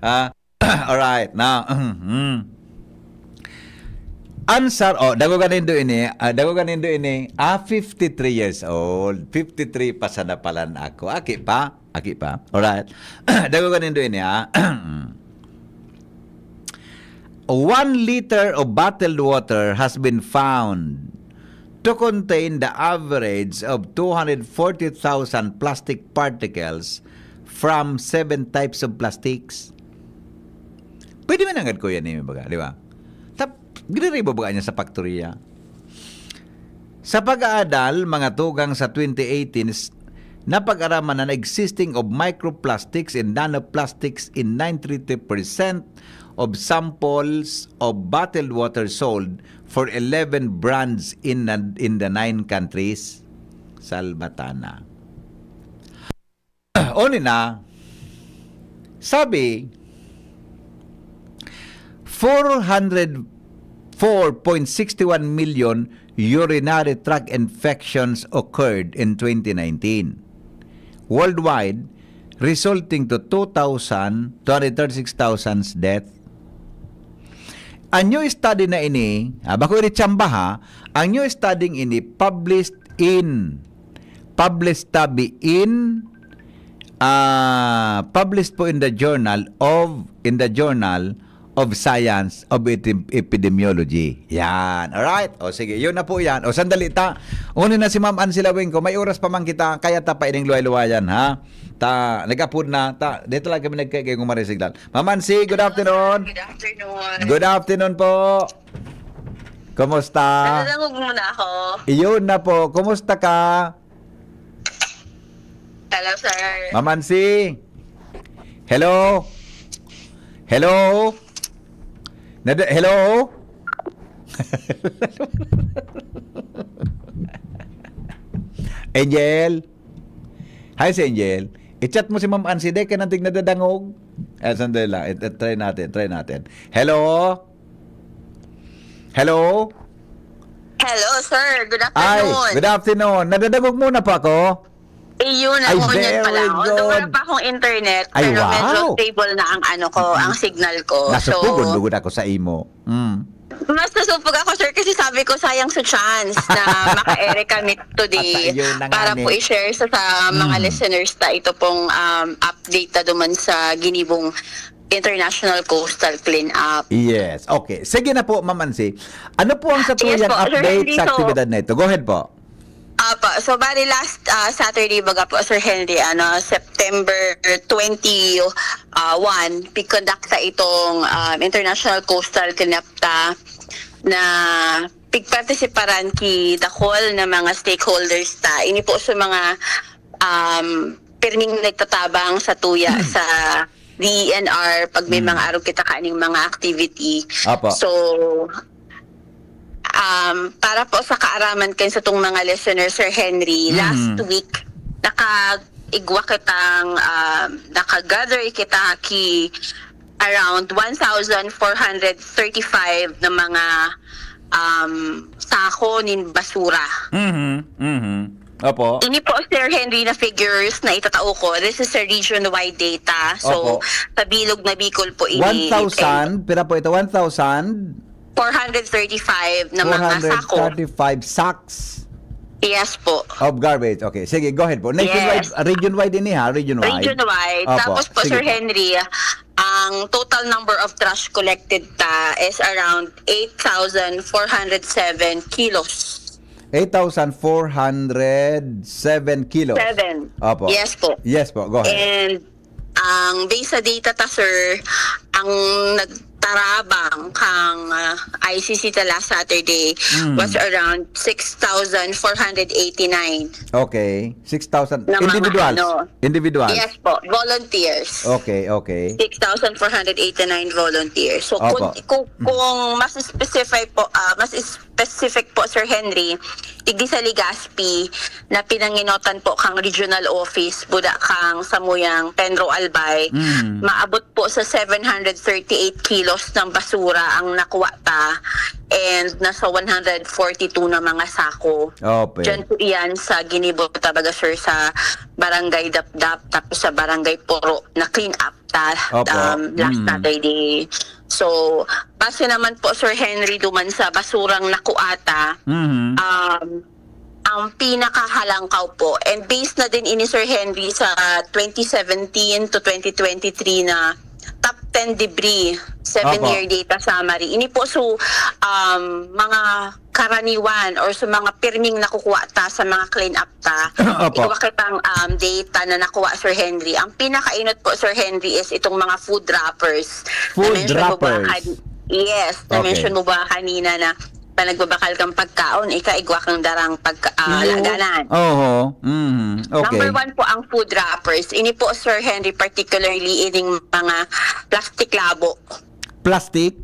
Ah, alright. Now, mm. Answer, oh, dagogan nindo ini, ah, dagogan nindo ini, ah, fifty-three years old. Fifty-three pa sana palan ako. Aki pa? Aki pa? Alright. Dagogan nindo ini, ah. One liter of bottled water has been found to contain the average of two hundred forty thousand plastic particles from seven types of plastics. Pwede man nanggad, Kuya Nemi, baga, di ba? Tap-, giniribo baga niya sa paktoriya. Sa pag-aadal, mga tugang sa twenty eighteen, s-, napag-araman na existing of microplastics and nanoplastics in ninety-three percent of samples of bottled water sold for eleven brands in, in the nine countries. Salbatana. Oni na, sabi, four hundred four point six one million urinary tract infections occurred in twenty nineteen worldwide, resulting to two thousand, two hundred thirty-six thousand death. Ang new study na ini, ah, bako ini tsamba ha, ang new study ini published in, published tabi in, ah, published po in the journal of, in the journal of Science of Epidem-, Epidemiology. Yan. Alright? O sige, yun na po yan. O sandali ta. Uni na si Ma'am Ann Silawing ko. May oras pa man kita, kaya ta pa ining luway-luwayan, ha? Ta, nag-apod na. Ta, dito lang kami nagkikigumari signal. Ma'am Ansi, good afternoon. Good afternoon. Good afternoon po. Kumusta? Nadadangog muna ako. Iyon na po. Kumusta ka? Hello, sir. Ma'am Ansi? Hello? Hello? Nada-, hello? Angel? Hi, si Angel. I-chat mo si Ma'am Ansi, dai ka nantig nadadangog. Ah, sandali lang. I-, i-try natin, try natin. Hello? Hello? Hello, sir. Good Ay, afternoon. Good afternoon. Nadadangog mo na po ako? Iyon Ay, ang ngunyan pala very ako. Although wala good. pa akong internet, Ay, pero medyo wow. stable na ang ano ko, ang signal ko. So, Nasupugod lugod ako sa imo. Mm. Mas nasupog ako, sir, kasi sabi ko, sayang sa chance na maka-ere kami today At, ah, yun na nga para po ni. i-share sa, sa mga Mm. listeners na ito pong, um, update na duman sa ginibong International Coastal Cleanup. Yes. Okay. Sige na po, Ma'am Ansi. Ano po ang Yes satuyang po, Sir update Henry, sa so- aktibidad na ito? Go ahead po. Apo, so bali last ah, Saturday baga po, Sir Henry, ano, September twenty-one, pigkondakta itong um, International Coastal Cleanup ta na pigpartisiparan ki dakol na mga stakeholders ta. Ini po sa mga um, pirming nagtatabang sa tuya sa D E N R pag may Mm. mga arog kita kaning mga activity. Apo. So, um, para po sa kaaraman kan sa tong mga listeners, Sir Henry, Mm. last week, naka-igwa kitang, um, naka-gather kita ki around one thousand four hundred thirty-five na mga um, sako nin basura. Mhm. Mhm. Opo. Ini po, Sir Henry, na figures na itatao ko. This is a region-wide data. So, Opo. sa bilog na Bicol po ini. One thousand, pira po ito? One thousand? Four hundred thirty-five na mga sako. Four hundred thirty-five sacks Yes po. of garbage. Okay, sige, go ahead po. Nationwide, Yes. region-wide ini ha, region-wide. Region-wide. Opo, Tapos po, sige Sir Henry, ang total number of trash collected ta is around eight thousand four hundred seven kilos. Eight thousand four hundred seven kilos. Seven. Opo. Yes po. Yes po, go ahead. And ang based sa data ta, sir, ang nagtarabang kang ah, I C C ta last Saturday Mm. was around six thousand four hundred eighty-nine. Okay. Six thousand. Na mga Individuals. ano. Individuals. Yes po, volunteers. Okay, okay. Six thousand four hundred eighty-nine volunteers. So, Opo. kung, kung, kung mas specific po, ah, mas specific po, Sir Henry, digdi sa Legazpi, na pinanginotan po kang regional office, buda kang samuyang Pedro Albay, Mm. maabot po sa seven hundred thirty-eight kilos ng basura ang nakuha ta and nasa one hundred forty-two na mga sako. Opo. Diyan po iyan sa Ginibo, talaga, sir, sa Barangay Dapdap, tapos sa Barangay Puro, na clean up ta Opo. um, last Mm. Saturday. So, base naman po, Sir Henry, duman sa basurang nakuha ta, Mhm. um, ang pinakahalangkaw po, and based na din ini, Sir Henry, sa twenty seventeen to twenty twenty-three na top ten debris, seven-year Opo. data summary. Ini po, so, um, mga karaniwan or sa mga pirming nakukuha ta sa mga clean up ta. Opo. Igwa kitang um, data na nakuha, Sir Henry. Ang pinakainot po, Sir Henry, is itong mga food wrappers. Food Na-mention mo ba wrappers. kan- yes, Okay. na-mention mo ba kanina na pag nagbabakal kang pagkaon, ika igwa kang darang pagka, ah, Iyo. laganan. Oho. Mhm. Okay. Number one po ang food wrappers. Ini po, Sir Henry, particularly ining mga plastic labo. Plastic?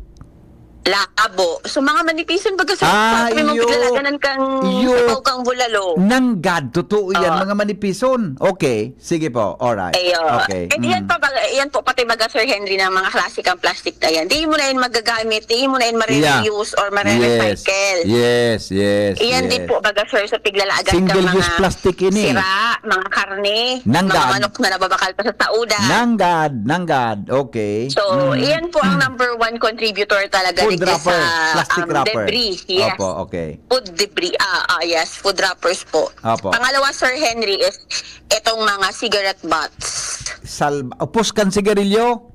Labo. So, mga manipison baga sa Ah, may mga iyo. piglalaganan kang Iyo. sabaw kang bulalo. Nanggad, totoo yan, Oo. mga manipison. Okay, sige po, alright. Ayo. Okay. And yan Mm. pa, baga, yan po, pati baga, Sir Henry, ng mga klasikang plastic na yan. Di mo na yun magagamit, di mo na yun marireuse or marirecycle. Yes, yes, yes. Iyan din po, baga, sir, sa piglalaagan Single ng mga use plastic ini. sira, mga karne, Nanggad. mga manok na nababakal pa sa sauda. Nanggad, nanggad. Okay. So, Mm. iyan po ang number one contributor talaga Food digdi sa wrapper, plastic um, wrapper. debris. Yes. Opo, okay. Food debris. Ah, ah, yes. Food wrappers po. Opo. Pangalawa, Sir Henry, is itong mga cigarette butts. Sal puskan sigarilyo?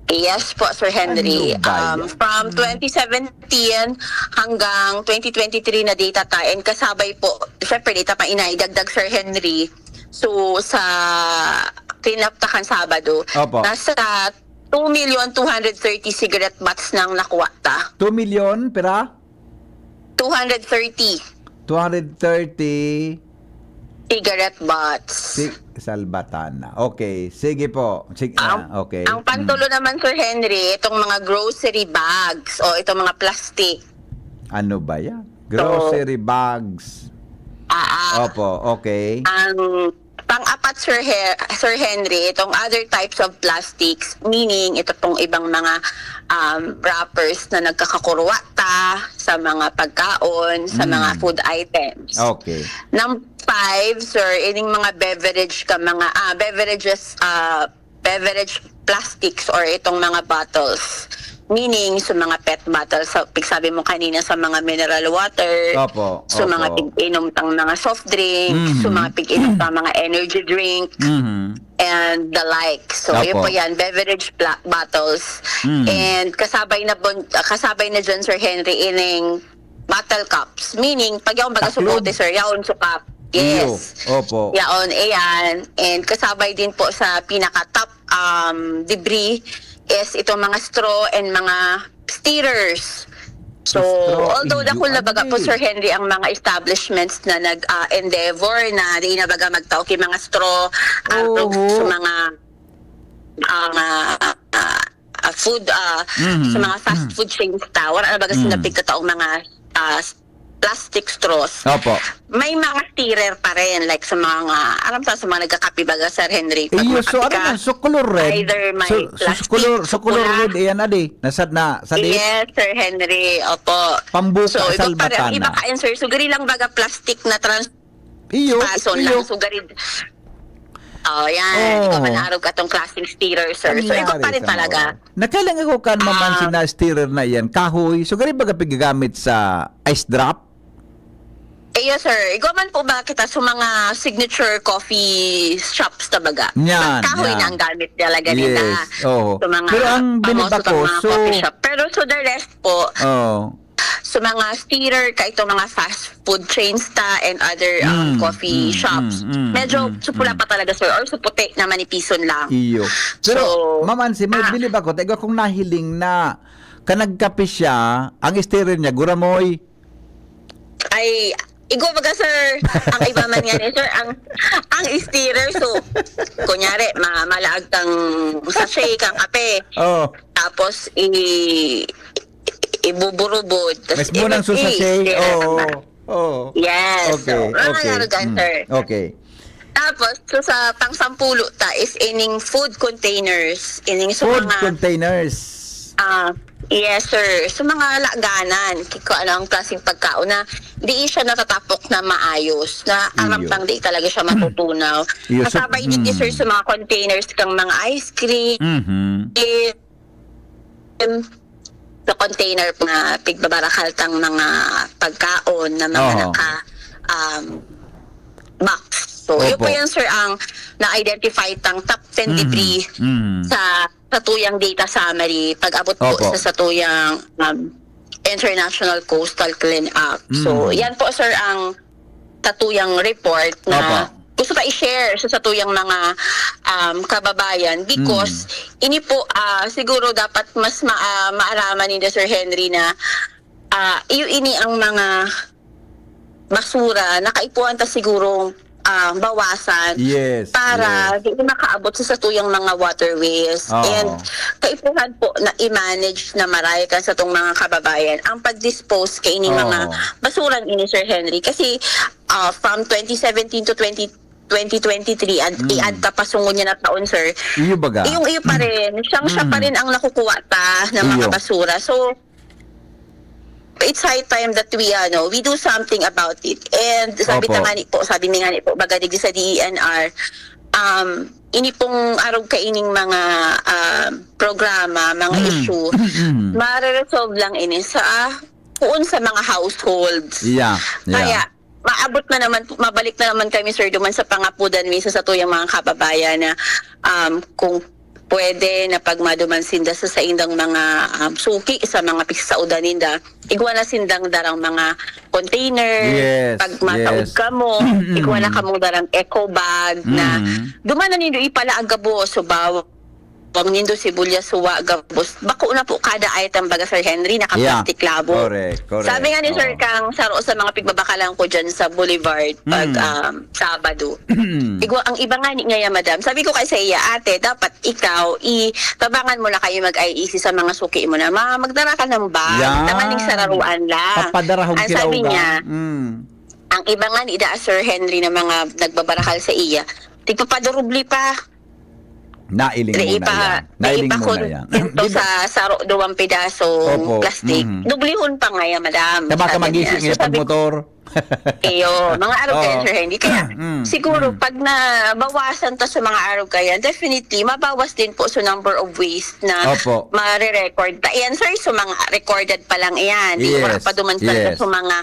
Yes po, Sir Henry. Ano ba Um, yan? From twenty seventeen hanggang twenty twenty-three na data ta, and kasabay po, syempre, data pa inaidagdag, Sir Henry. So, sa clean up ta kan Sabado, Opo. nasa two million two hundred thirty cigarette butts nang nakuha ta. Two million, pira? Two hundred thirty Two hundred thirty cigarette butts. si Salbatana. Okay, sige po. Sige, Ang, ah, okay. ang pantulo naman, Sir Henry, itong mga grocery bags o itong mga plastic. Mm. Ano ba yan? Grocery bags. Ah, ah. Opo, okay. Ang pang-apat, Sir, Her- Sir Henry, itong other types of plastics, meaning ito pong ibang mga um, wrappers na nagkakakurwa ta sa mga pagkaon, sa Mm. mga food items. Okay. Number five, sir, ining mga beverage ka, mga ah, beverages, ah, beverage plastics or itong mga bottles. Meaning, sa mga pet bottles, sa, pigsabi mo kanina, sa mga mineral water, Opo, sa mga opo. pig-inom tang mga soft drinks, sa Mhm. mga pig-inom tang mga energy drink, Mhm. and the like. So, yun Opo. po yan, beverage pla- bottles. Mm. And kasabay na, bon- ah, kasabay na dyan, Sir Henry, ining bottle cups. Meaning, pag yaon baga Taklob. subote, sir, yaon su cup. Iyo. Yes. Opo. Yaon, ayan. And kasabay din po sa pinaka-top um, debris is itong mga straw and mga stirrers. So, Straw, although iyo, dakul na baga po, andi. Sir Henry, ang mga establishments na nag-endeavor na di na baga magtao ki mga straw, ah, Oo. sa mga, ah, mga, ah, ah, food, ah, Mhm. sa mga fast Mhm. food chains ta, wala na baga sila Mhm. pigkataong mga, ah, s- plastic straws. Opo. May mga stirrer pa rin, like sa mga, aram ta, sa mga nagkakape baga, Sir Henry, pag Iyo, so ano makape ka, man, so color red? either may So, so, so plastic, color, so so color pula. red, iyan, adi. Nasad na, sa di? Yes, Sir Henry. Opo. Pambuka, So, iba pa rin. Ang iba salbatan na. kain, sir. So, gari lang baga plastic na trans- Iyo, Pason iyo. lang. So, gari, oh, yan. Ikaw Oh. man arog katong klaseng stirrer, sir. So, iba Nangyari pa rin sa talaga. mao. Nakalang ako kan maman Ah. sina stirrer na yan. Kahoy. So, gari baga pigagamit sa ice drop? Eh, yes, sir. Igwa man po ba kita sa mga signature coffee shops, tabaga? Yan, Kahoy yan. na ang gamit talaga nila. Yes, oo. Sa mga Pero ang bilib famoso ako, pang mga so coffee shop. Pero so the rest po, Oo. sa mga stirrer, kahit itong mga fast food chains ta and other, um, Mm, coffee mm, shops, mm, mm, medyo mm, supula mm. pa talaga, sir, or suputi na manipison lang. Iyo. Pero, So, Ma'am Ansi, may ah. bilib ako, tayo akong nahiling na kanagkape siya, ang stirrer niya, guramoy. Ay, igwa baga, sir. Ang iba man nga ni, sir, ang, ang stirrer, so, kunyari, ma- malaag kang sachet, kang kape. Oh. Tapos, i- ibuburubod. Tas Mas munang ibu- susasay? i- Oo. Oo. Yes. Okay, So, mga okay. larugan, Mm, sir. okay. Tapos, so, sa pangsampulo ta is ining food containers. Ining sa Food mga containers. Ah, yes, sir. Sa mga laganan, ki- kung ano ang klaseng pagkaon na di siya natatapok na maayos, na aram Iyo. pang di talaga siya matutunaw. Iyo, so, Kasabay din, mm. sir, sa mga containers kang mga ice cream, Mhm. eh, sa container na pigbabarakal tang mga pagkaon na mga Oo. naka, um, box. So, yun Opo. po yan, sir, ang na-identify tang top ten Mhm. debris Mhm. sa satuyang data summary pag-abot po Opo. sa satuyang, um, International Coastal Cleanup. So, Mhm. yan po, sir, ang satuyang report na Opo. gusto ta i-share sa satuyang mga, um, kababayan because Mm. ini po, ah, siguro dapat mas ma- ah, maaraman ninda, Sir Henry, na, ah, iyo ini ang mga basura na kaipuhan ta siguro, ah, bawasan Yes, para yes. di makaabot sa satuyang mga waterways. Oo. And kaipuhan po na i-manage na maray kan satong mga kababayan ang pag-dispose kaining mga Oo. basura ini, Sir Henry. Kasi, ah, from twenty seventeen to twenty, twenty twenty-three, ad, Mm. i-add ka pa sungod niya na taon, sir. Iyo baga? Iyong iyo pa Mm. rin. Siyang siya pa Mm. rin ang nakukuha ta ng mga Iyo. basura. So, it's high time that we, ano, we do something about it. And sabi Opo. ta nga ni po, sabi mi nga ni po, baga digdi sa D E N R, um, ini pong arog kaining mga, um, programa, mga Mm. issue, Mm. mare-resolve lang ini sa, puon sa mga households. Yeah, yeah. Kaya, maabot na naman, mabalik na naman kami, sir, duman sa pangapodan mi sa satuyang mga kababayan na, um, kung pwede na pag maduman sinda sa saindang mga, um, suki sa mga pigsaudan ninda, igwa na sindang darang mga container, Yes, pag masaod yes. kamo, Mm. igwa na kamong darang eco bag na Mm. duman na nindo ipalaag gabos, so bawang nindo, sibuyas, suwa, gabos. Bako na po kada item, baga, Sir Henry, naka-plastic Yeah. labo. Correct, correct. Sabi nga ni Sir Oo. Kang, saro sa mga pigbabakalan ko dyan sa Boulevard, pag, Mm. um, Sabado. Igwa, ang iba nga ni ngaya, madam. Sabi ko kay sa iya, "Ate, dapat ikaw, i-, tabangan mo na kayo mag-I E C sa mga suki mo na, ma-, magdara ka ng bag, Yan. tamaning sararuan lang." Papadara hong Ang sabi kilawga. niya, Mm. ang iba nga ni da, Sir Henry, na mga nagbabarakal sa iya, tigpapadurubli pa. Nailing Dai mo na pa, yan. dai Nailing pa mo na kun-, yan. ito Di ba? sa saro, duwang pidasong Opo. plastic. Mhm. Dublihon pa nga yan, madam. Tama ka Sabi niya. magising So, ngayon pag sabi motor. Iyo, mga arog kayan, Oo. Sir Henry. Kaya, Mm, siguro, mm. pag nabawasan ta sa mga arog kayan, definitely, mabawas din po sa number of waste na Opo. mare-record ta. Yan, sir, sa mga recorded pa lang yan. Di, wala Yes, pa duman talaga yes. sa mga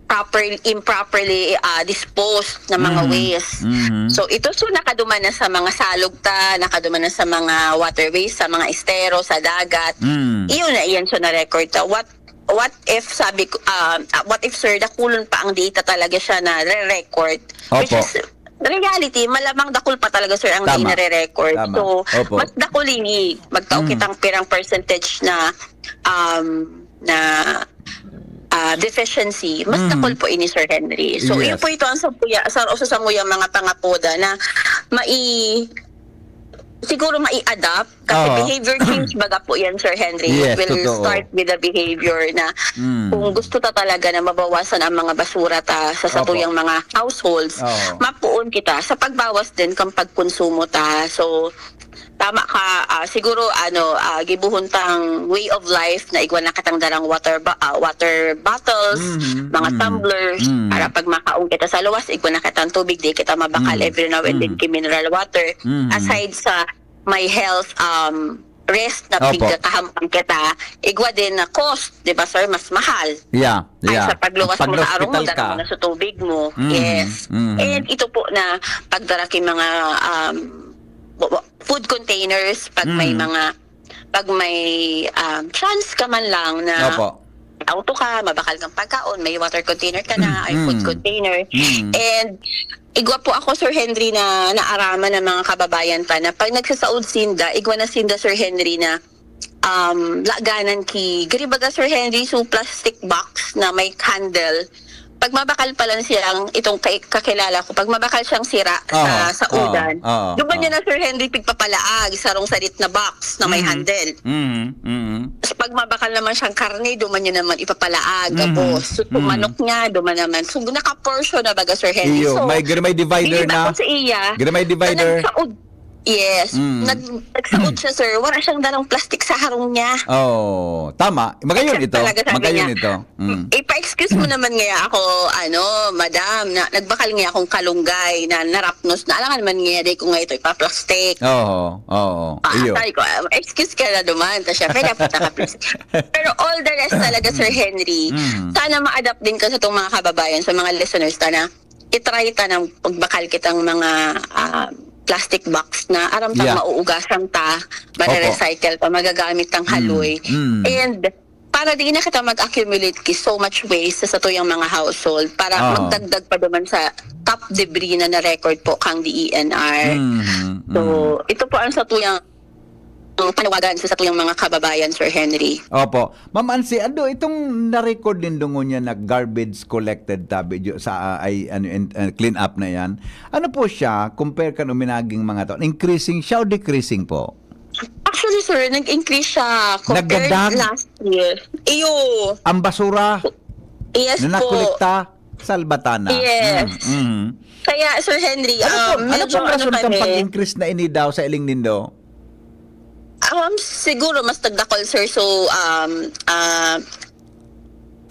properly, improperly ah, disposed na mga Mhm, waste. mhm. So, ito, so, nakaduman na sa mga salog ta, nakaduman na sa mga waterways, sa mga estero, sa dagat. Mm. Iyon na, iyan, so, na-record ta. What what if, sabi ko, um, ah, what if, sir, dakulon pa ang data talaga siya na re-record? Which Opo. Is, reality, malamang dakul pa talaga, sir, ang di Tama. nare-record. Tama. So, Opo. Mas dakul ini, magtao Mm. kitang pirang percentage na, um, na ah, deficiency, mas Mm. dakul po ini, Sir Henry. So, Yes. Yun po ito ang sa, sa, sa, sa mga pangapoda na mai, siguro mai-adapt. Kasi Oo. Behavior change, baga po yan, Sir Henry. Yes, It will totoo. Start with the behavior na Mm. Kung gusto ta talaga na mabawasan ang mga basura ta sa Opo. Satuyang mga households, Oo. Mapuon kita sa pagbawas din kang pagkonsumo ta. So, tama ka, ah, siguro, ano, ah, gibohon tang way of life na igwa na kitang darang water ba-, ah, water bottles, Mhm, mga mhm, tumblers, mhm. Para pag makaon kita sa luwas, igwa na kitang tubig, di kita mabakal Mhm, every now and then mhm. ki mineral water. Mhm. Aside sa may health um risk na Opo. Pigkakahampang kita, igwa din na cost, di ba, sir, mas mahal. Yeah, Ay, yeah. Sa pagluwas mo sa arong mo, Pag-hospital ka. Dara mo na sa tubig mo. Mhm, Yes. mhm. And ito po na pagdara ki mga um, food containers pag may Mhm. mga pag may um, chance ka man lang na Opo. Auto ka, mabakal kang pagkaon, may water container ka na, ay Mm. Food container. Mm. And igwa po ako, Sir Henry, na naaraman ng mga kababayan pa na pag nagsasaod sinda, igwa na sinda, Sir Henry, na um, laganan ki, gari baga, Sir Henry, so plastic box na may handle. Pag mabakal pa lang siyang, itong kay, kakilala ko, pag mabakal siyang sira sa, Oo, sa udan, oo, oo, duman oo. Niya na, Sir Henry, pigpapalaag sa sarong sarit na box na may Mhm. Handle. Mhm, mhm. So, pag mabakal naman siyang karne, duman niya naman ipapalaag. Mhm, Tapos, so, mhm. Manok niya, duman naman. So, nakaportion na baga, Sir Henry. Iyo, So, may, may divider believe na. Ako sa iya, May divider. Nagsaod. Yes. Mm. Nag, nagsaod siya, sir. Wala siyang dalang plastic sa harong niya. Oh, tama. Magayon Exact ito. Talaga, sabi Magayon niya. Ito. Mm. Ipa-excuse mo naman ngaya ako, ano, madam, na nagbakal ngaya akong kalunggay na narapnos na alangan man ngaya, di ko ngaya ito ipa-plastic. Oo, oo. Ah, Iyo. Sabi ko, "Ah, excuse ka na duman." Tapos siya, "Pwede po taka, please." Pero all the rest talaga, Sir Henry, Mm. Sana ma-adapt din ka sa itong mga kababayan, sa mga listeners ta na i-try ta ng pagbakal kitang mga ah, plastic box na aram tang Yeah. Mauugasan ta, mare-recycle ta, magagamit tang haloy. Mm. And para di na kita mag-accumulate ki so much waste sa satuyang mga household para Oo. Magdagdag pa duman sa top debris na na-record po kang D E N R. Mhm, So, mhm. Ito po ang satuyang ang panawagan sa satuyang mga kababayan, Sir Henry. Opo. Ma'am Ansi, ano itong na-record nindo ngunyan na garbage collected tabi dyo sa ah, ay ano and, uh, clean up na yan? Ano po siya compare kan uminaging mga taon? Increasing siya o decreasing po? Actually, sir, nag-increase siya compared Nagdadag? Last year. Iyo. Ang basura Yes na po. Nakolekta sa Albatanas. Yes. Mm, mhm. Kaya, Sir Henry, Ano po, um, ano medyo pong rason ano kang kami, pag-increase na ini daw sa iling nindo? Um, siguro mas nagdakol, sir. So, um, uh,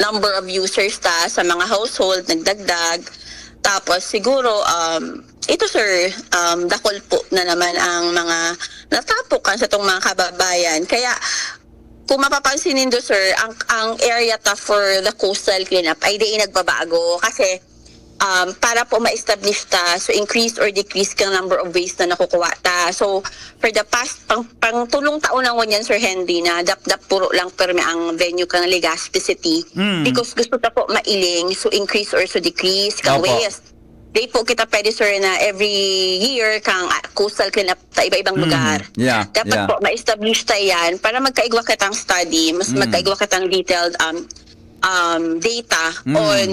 number of users ta sa mga household nagdagdag. Tapos siguro um ito, sir, um dakol po na naman ang mga natapok kan sa tong mga kababayan. Kaya kung mapapansin nindo, sir, ang ang area ta for the coastal cleanup ay di nagbabago kasi um, para po ma-establish ta, so increase or decrease kang number of waste na nakukuha ta. So, for the past, pang, pang tulong taon na ngunyan, Sir Henry, na dapdap puro lang permi ang venue kang Legazpi City. Mm. Because gusto ta po mailing, so increase or so decrease kang Opo. Waste. Di po kita pwede, sir, na every year kang ah, coastal cleanup sa iba-ibang Mm. lugar. Yeah, Dapat yeah. Po, ma-establish ta yan para magkaigwa kitang study, mas Mm. Magkaigwa kitang detailed um, um, data Mm. on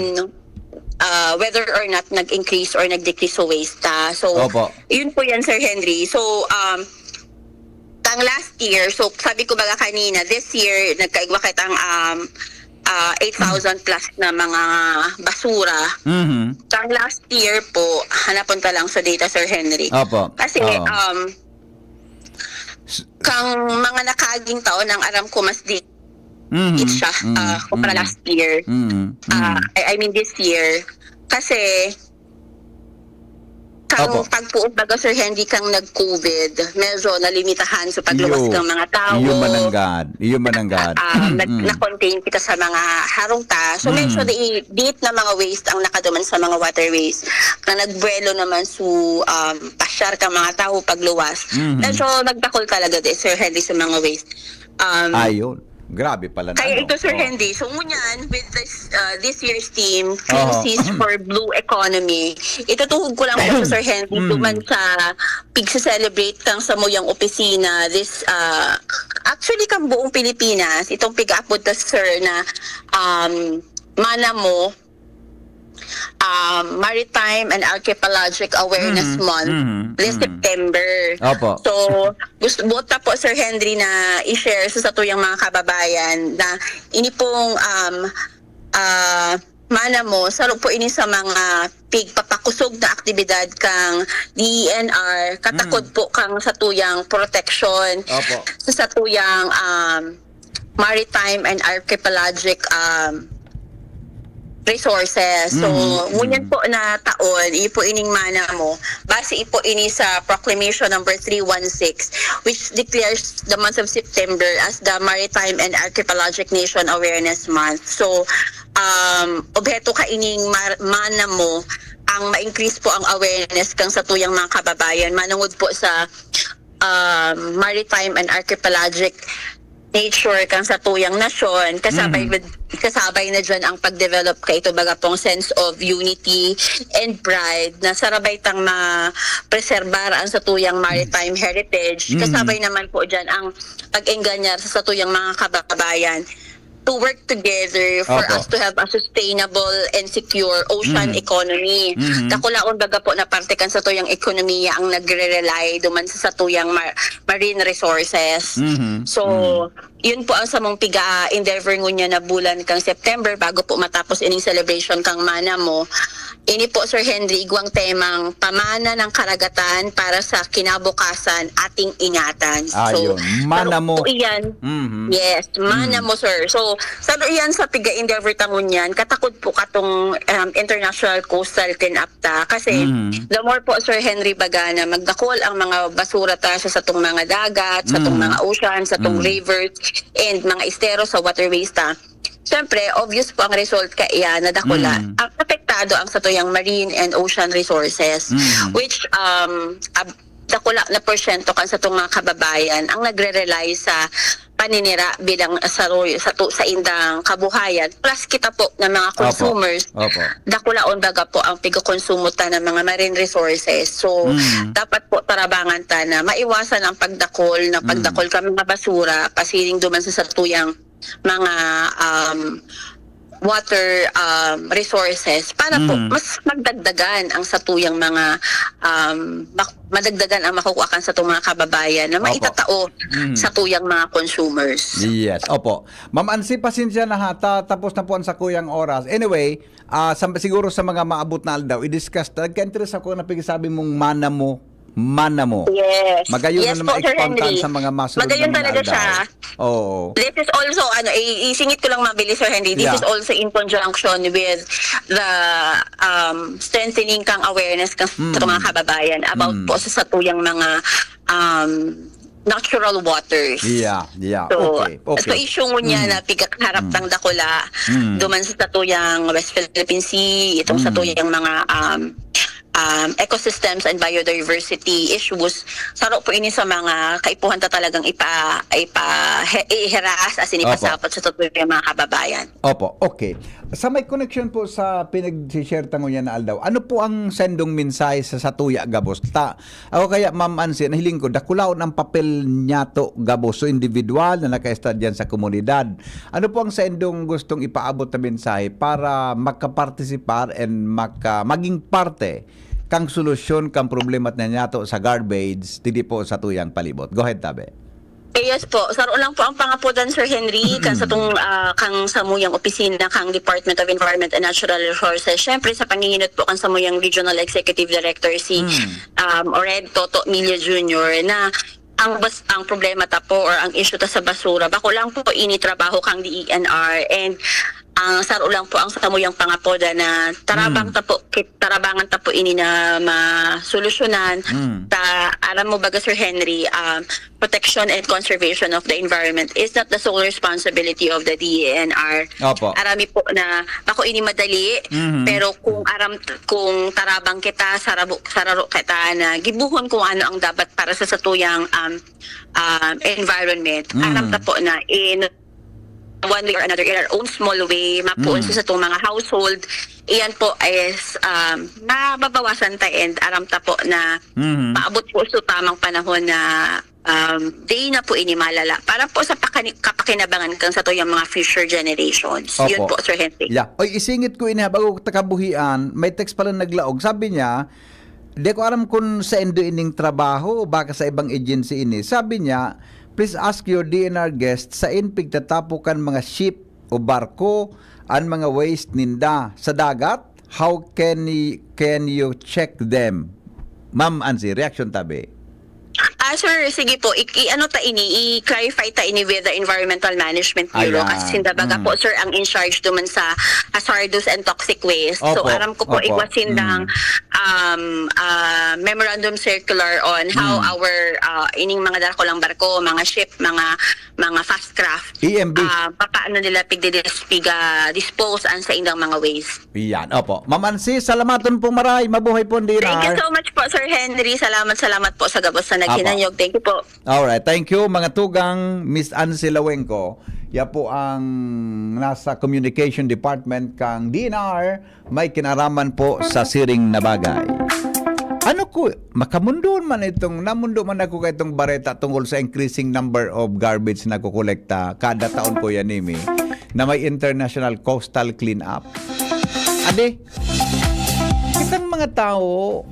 uh, whether or not nag-increase or nag-decrease sa waste ta. So, Opo. Yun po yan, Sir Henry. So, um, tang last year, so sabi ko baga kanina, this year, nagkaigwa kitang um, uh, eight thousand plus na mga basura. Mhm. Tang last year po, hanapon ta lang sa data, Sir Henry. Opo. Kasi, Oo. um, kang mga nakaaging taon, ang aram ko, mas di Mhm. It siya, Mhm. ah, kumpara Mhm. last year. Mhm. Ah, Mhm. I, I mean, this year. Kasi, kang Opo. pagpuon baga, Sir Henry, kang nag-COVID, medyo nalimitahan sa pagluwas Iyo. ng mga tao. Iyo mananggad. Iyo mananggad. Ah, nag-, Mm. na-contain kita sa mga harong ta. So, medyo Mm. di-, diit na mga waste ang nakaduman sa mga waterways. Na nagbuwelo naman su, um, pasyar ka mga tao pagluwas. Mhm. Medyo nagdakol talaga di, Sir Henry, sa mga waste. Um, Ayun. Grabe pala na, Kaya ano? ito, Sir Oh. Henry, so ngunyan, with this, uh, this year's theme, Clean Oo. Seas for Blue Economy, itutuhog ko lang po sa Sir Henry, Mm. duman sa pigse-celebrate kang samuyang opisina, this, uh, actually, kang buong Pilipinas, itong pig-aapod ta, sir, na, um, Manamo, um, Maritime and Archipelagic Awareness Mhm, Month mhm, this mhm. September. Opo. So, gusto, buot na po, Sir Henry, na i-share sa satuyang mga kababayan na ini pong, um, ah, Manamo, saro po ini sa mga pigpapakusog na aktibidad kang D E N R, katakod Mm. po kang satuyang proteksyon, Opo. sa satuyang, um, maritime and archipelagic, um, resources. So, Mm, ngunyan mm. po na taon, iyo po ining Manamo, base po ini sa Proclamation Number three one six, which declares the month of September as the Maritime and Archipelagic Nation Awareness Month. So, um, obheto kaining mar-, Manamo, ang ma-increase po ang awareness kang satuyang mga kababayan, manungod po sa, um, maritime and archipelagic nature kang satuyang nasyon, kasabay Mhm. with, kasabay na diyan ang pag-develop kaito baga pong sense of unity and pride na sarabay tang ma-preserbar ang satuyang maritime heritage. Mhm. Kasabay naman po diyan ang pag-enganyar sa satuyang mga kababayan to work together for Opo. us to have a sustainable and secure ocean Mhm. economy. Mhm. Dakulaon baga po na parte kan satuyang ekonomiya ang nagre-rely duman sa satuyang mar-, marine resources. Mhm. So, Mhm. yun po ang samong piga-endeavor ngunyan na bulan kang September bago po matapos ining celebration kang Manamo. Ini po, Sir Henry, igwang temang pamana ng karagatan para sa kinabukasan ating ingatan. So, Ayun. Manamo. Pero po iyan, Mhm. Yes, Manamo, Mm. sir. So, saro iyan sa piga-endeavor ta ngunyan, katakod po katong, um, International Coastal Cleanup ta. Kasi, Mm. the more po, Sir Henry, baga na magdakol ang mga basura ta sa satong mga dagat, satong Mm. mga ocean, satong Mm. rivers, and mga estero sa waterways ta. Siyempre, obvious po ang result kaiyan na dakula. Mm. Ang apektado ang satuyang marine and ocean resources, Mm. which, um, ab-, dakula na porsyento kan satong mga kababayan ang nagre-rely sa paninira bilang saroy-, sa tu-, sa indang kabuhayan. Plus kita po na mga Opo. consumers, Opo. dakulaon baga po ang pigakonsumo ta ng mga marine resources. So, Mm. dapat po tarabangan ta na maiwasan ang pagdakol, na Mm. pagdakol ka mga basura, pasiring duman sa satuyang mga, um, water, um, resources para po Mm. mas magdagdagan ang satuyang mga, um, mak-, madagdagan ang makukuha kan satong mga kababayan na Opo. maitatao Mm. satuyang mga consumers. Yes, opo. Ma'am Ansi, pasensya na ha, ta-, tapos na po ang sakuyang oras. Anyway, ah, sa, siguro sa mga maabot na aldaw, i-discuss ta. Nagka-interest ako na pagsabi mong Manamo, Manamo. Yes. Magayon Yes na po, Sir ma-expand Henry. sa mga masunod Magayon na mga talaga aldaw. siya. Oo. This is also, ano, i-, isingit ko lang mabilis, Sir Henry. This Yeah. is also in conjunction with the, um, strengthening kang awareness kang Mm. sa mga kababayan about Mm. po sa satuyang mga, um, natural waters. Yeah, yeah. So, Okay, okay. so issue ngunyan Mm. na pigkakaharap Mm. ng dakula, Mm. duman sa satuyang West Philippine Sea, itong Mm. satuyang mga, um, um, ecosystems and biodiversity issues, saro po ini sa mga kaipuhan ta talagang ipa-, ipa-, he-, iheras asin Opo. ipasapot sa satuyang mga kababayan. Opo, okay. Sa may connection po sa pinag-share ta ngunyan na aldaw, ano po ang sendong mensahe sa satuya gabos ta? Ako kaya, Ma'am Ansi, nahiling ko, dakulaon ang papel niyato gabos, so individual na nakaestad diyan sa komunidad. Ano po ang sendong gustong ipaabot na mensahe para makapartisipar and maka-, maging parte kang solusyon kang problema na niyato sa garbage, didi po sa tuyang palibot? Go ahead, Tabe. Eh, yes po. Saro lang po ang pangapodan, Sir Henry, kan Mm. sa tong, ah, kang samuyang opisina kang Department of Environment and Natural Resources. Siyempre, sa panginginot po kang samuyang Regional Executive Director, si, Mm. um, Red Toto Milla Junior, na ang bas-, ang problema ta po or ang issue ta sa basura, bako lang po ini trabaho kang D E N R, and ang saro lang po ang samuyang pangapoda na tarabang Mm. ta po, kit-, tarabangan ta po ini na masolusyonan. Mm. Ta, aram mo baga, Sir Henry, um, protection and conservation of the environment is not the sole responsibility of the D E N R. Opo. Arami po na bako ini madali, Mhm. pero kung aram, kung tarabang kita, sarabo, sararo kita na gibuhon kung ano ang dapat para sa satuyang, um, um, environment, Mm. aram ta po na in one way or another, in our own small way, mapuon Mm. sa satong mga household, iyan po is, um, mababawasan ta, and aram ta po na Mhm. maabot po sa tamang panahon na, um, day na po ini malala para po sa pakani-, kapakinabangan kan satuyang mga future generations. Yun Opo. po, Sir Henry. Yeah. Oy, isingit ko ini, ha, bago ta kabuhian, may text pala naglaog. Sabi niya, di ko aram kung sa indo ining trabaho o baka sa ibang agency ini. Sabi niya, "Please ask your D N R guest, sain pigtatapo kan mga ship o barko an mga waste ninda? Sa dagat? How can y-, can you check them?" Ma'am Ansi, reaction tabi. Ah, sir, sige po. I, i-ano ta ini, i-clarify ta ini with the Environmental Management Bureau. Ayan. Kasi sinda baga Mm. po, sir, ang in charge duman sa hazardous and toxic waste. So, Opo, aram ko po, opo. igwa sindang, Mm. um, ah, memorandum circular on how Mm. our, ah, ining mga darakulang barko, mga ship, mga mga fast craft, E M B. ah, papaano nila pigdidis-, piga-dispose an saindang mga waste. Yan, opo. Ma'am Ansi, salamaton pong maray. Mabuhay po ang D N R. Thank you so much po, Sir Henry. Salamat, salamat po sa gabos na naghinanyog. Thank you po. Alright, thank you mga tugang, Miss Ansi Lawengco. Iya po ang nasa communication department kang D N R, may kinaraman po sa siring na bagay. Ano ko, makamundon man itong, namundo man ako kay itong bareta tungkol sa increasing number of garbage na kukolekta kada taon, Kuya Nimi, na may International Coastal Cleanup. Ade, kitang mga tao,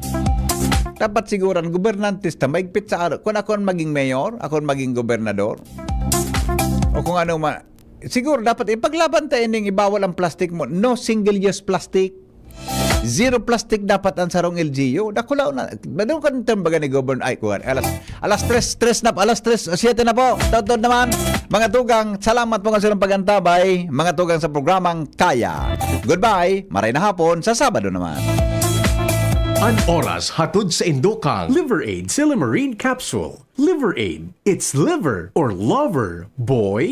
dapat siguran, gobernantes ta, maigpit sa araw. Kung ako ang maging mayor, ako ang maging gobernador, o kung ano man, siguro dapat ipaglaban ta ining ibawal ang plastic mo. No single-use plastic. Zero plastic dapat ang sarong L G U. Dakulaw na. Madung kan tembaga ni Governor. Ay, kuwan. Alas, alas tres, tres na, alas tres, siete na po. Taudtaod naman. Mga tugang, salamat po nga silang pag-antabay. Mga tugang sa programang Kaya. Goodbye. Maray na hapon sa Sabado naman. An oras hatod sa indokang Liver Aid Silymarin Capsule. Liver Aid. It's liver or lover, boy.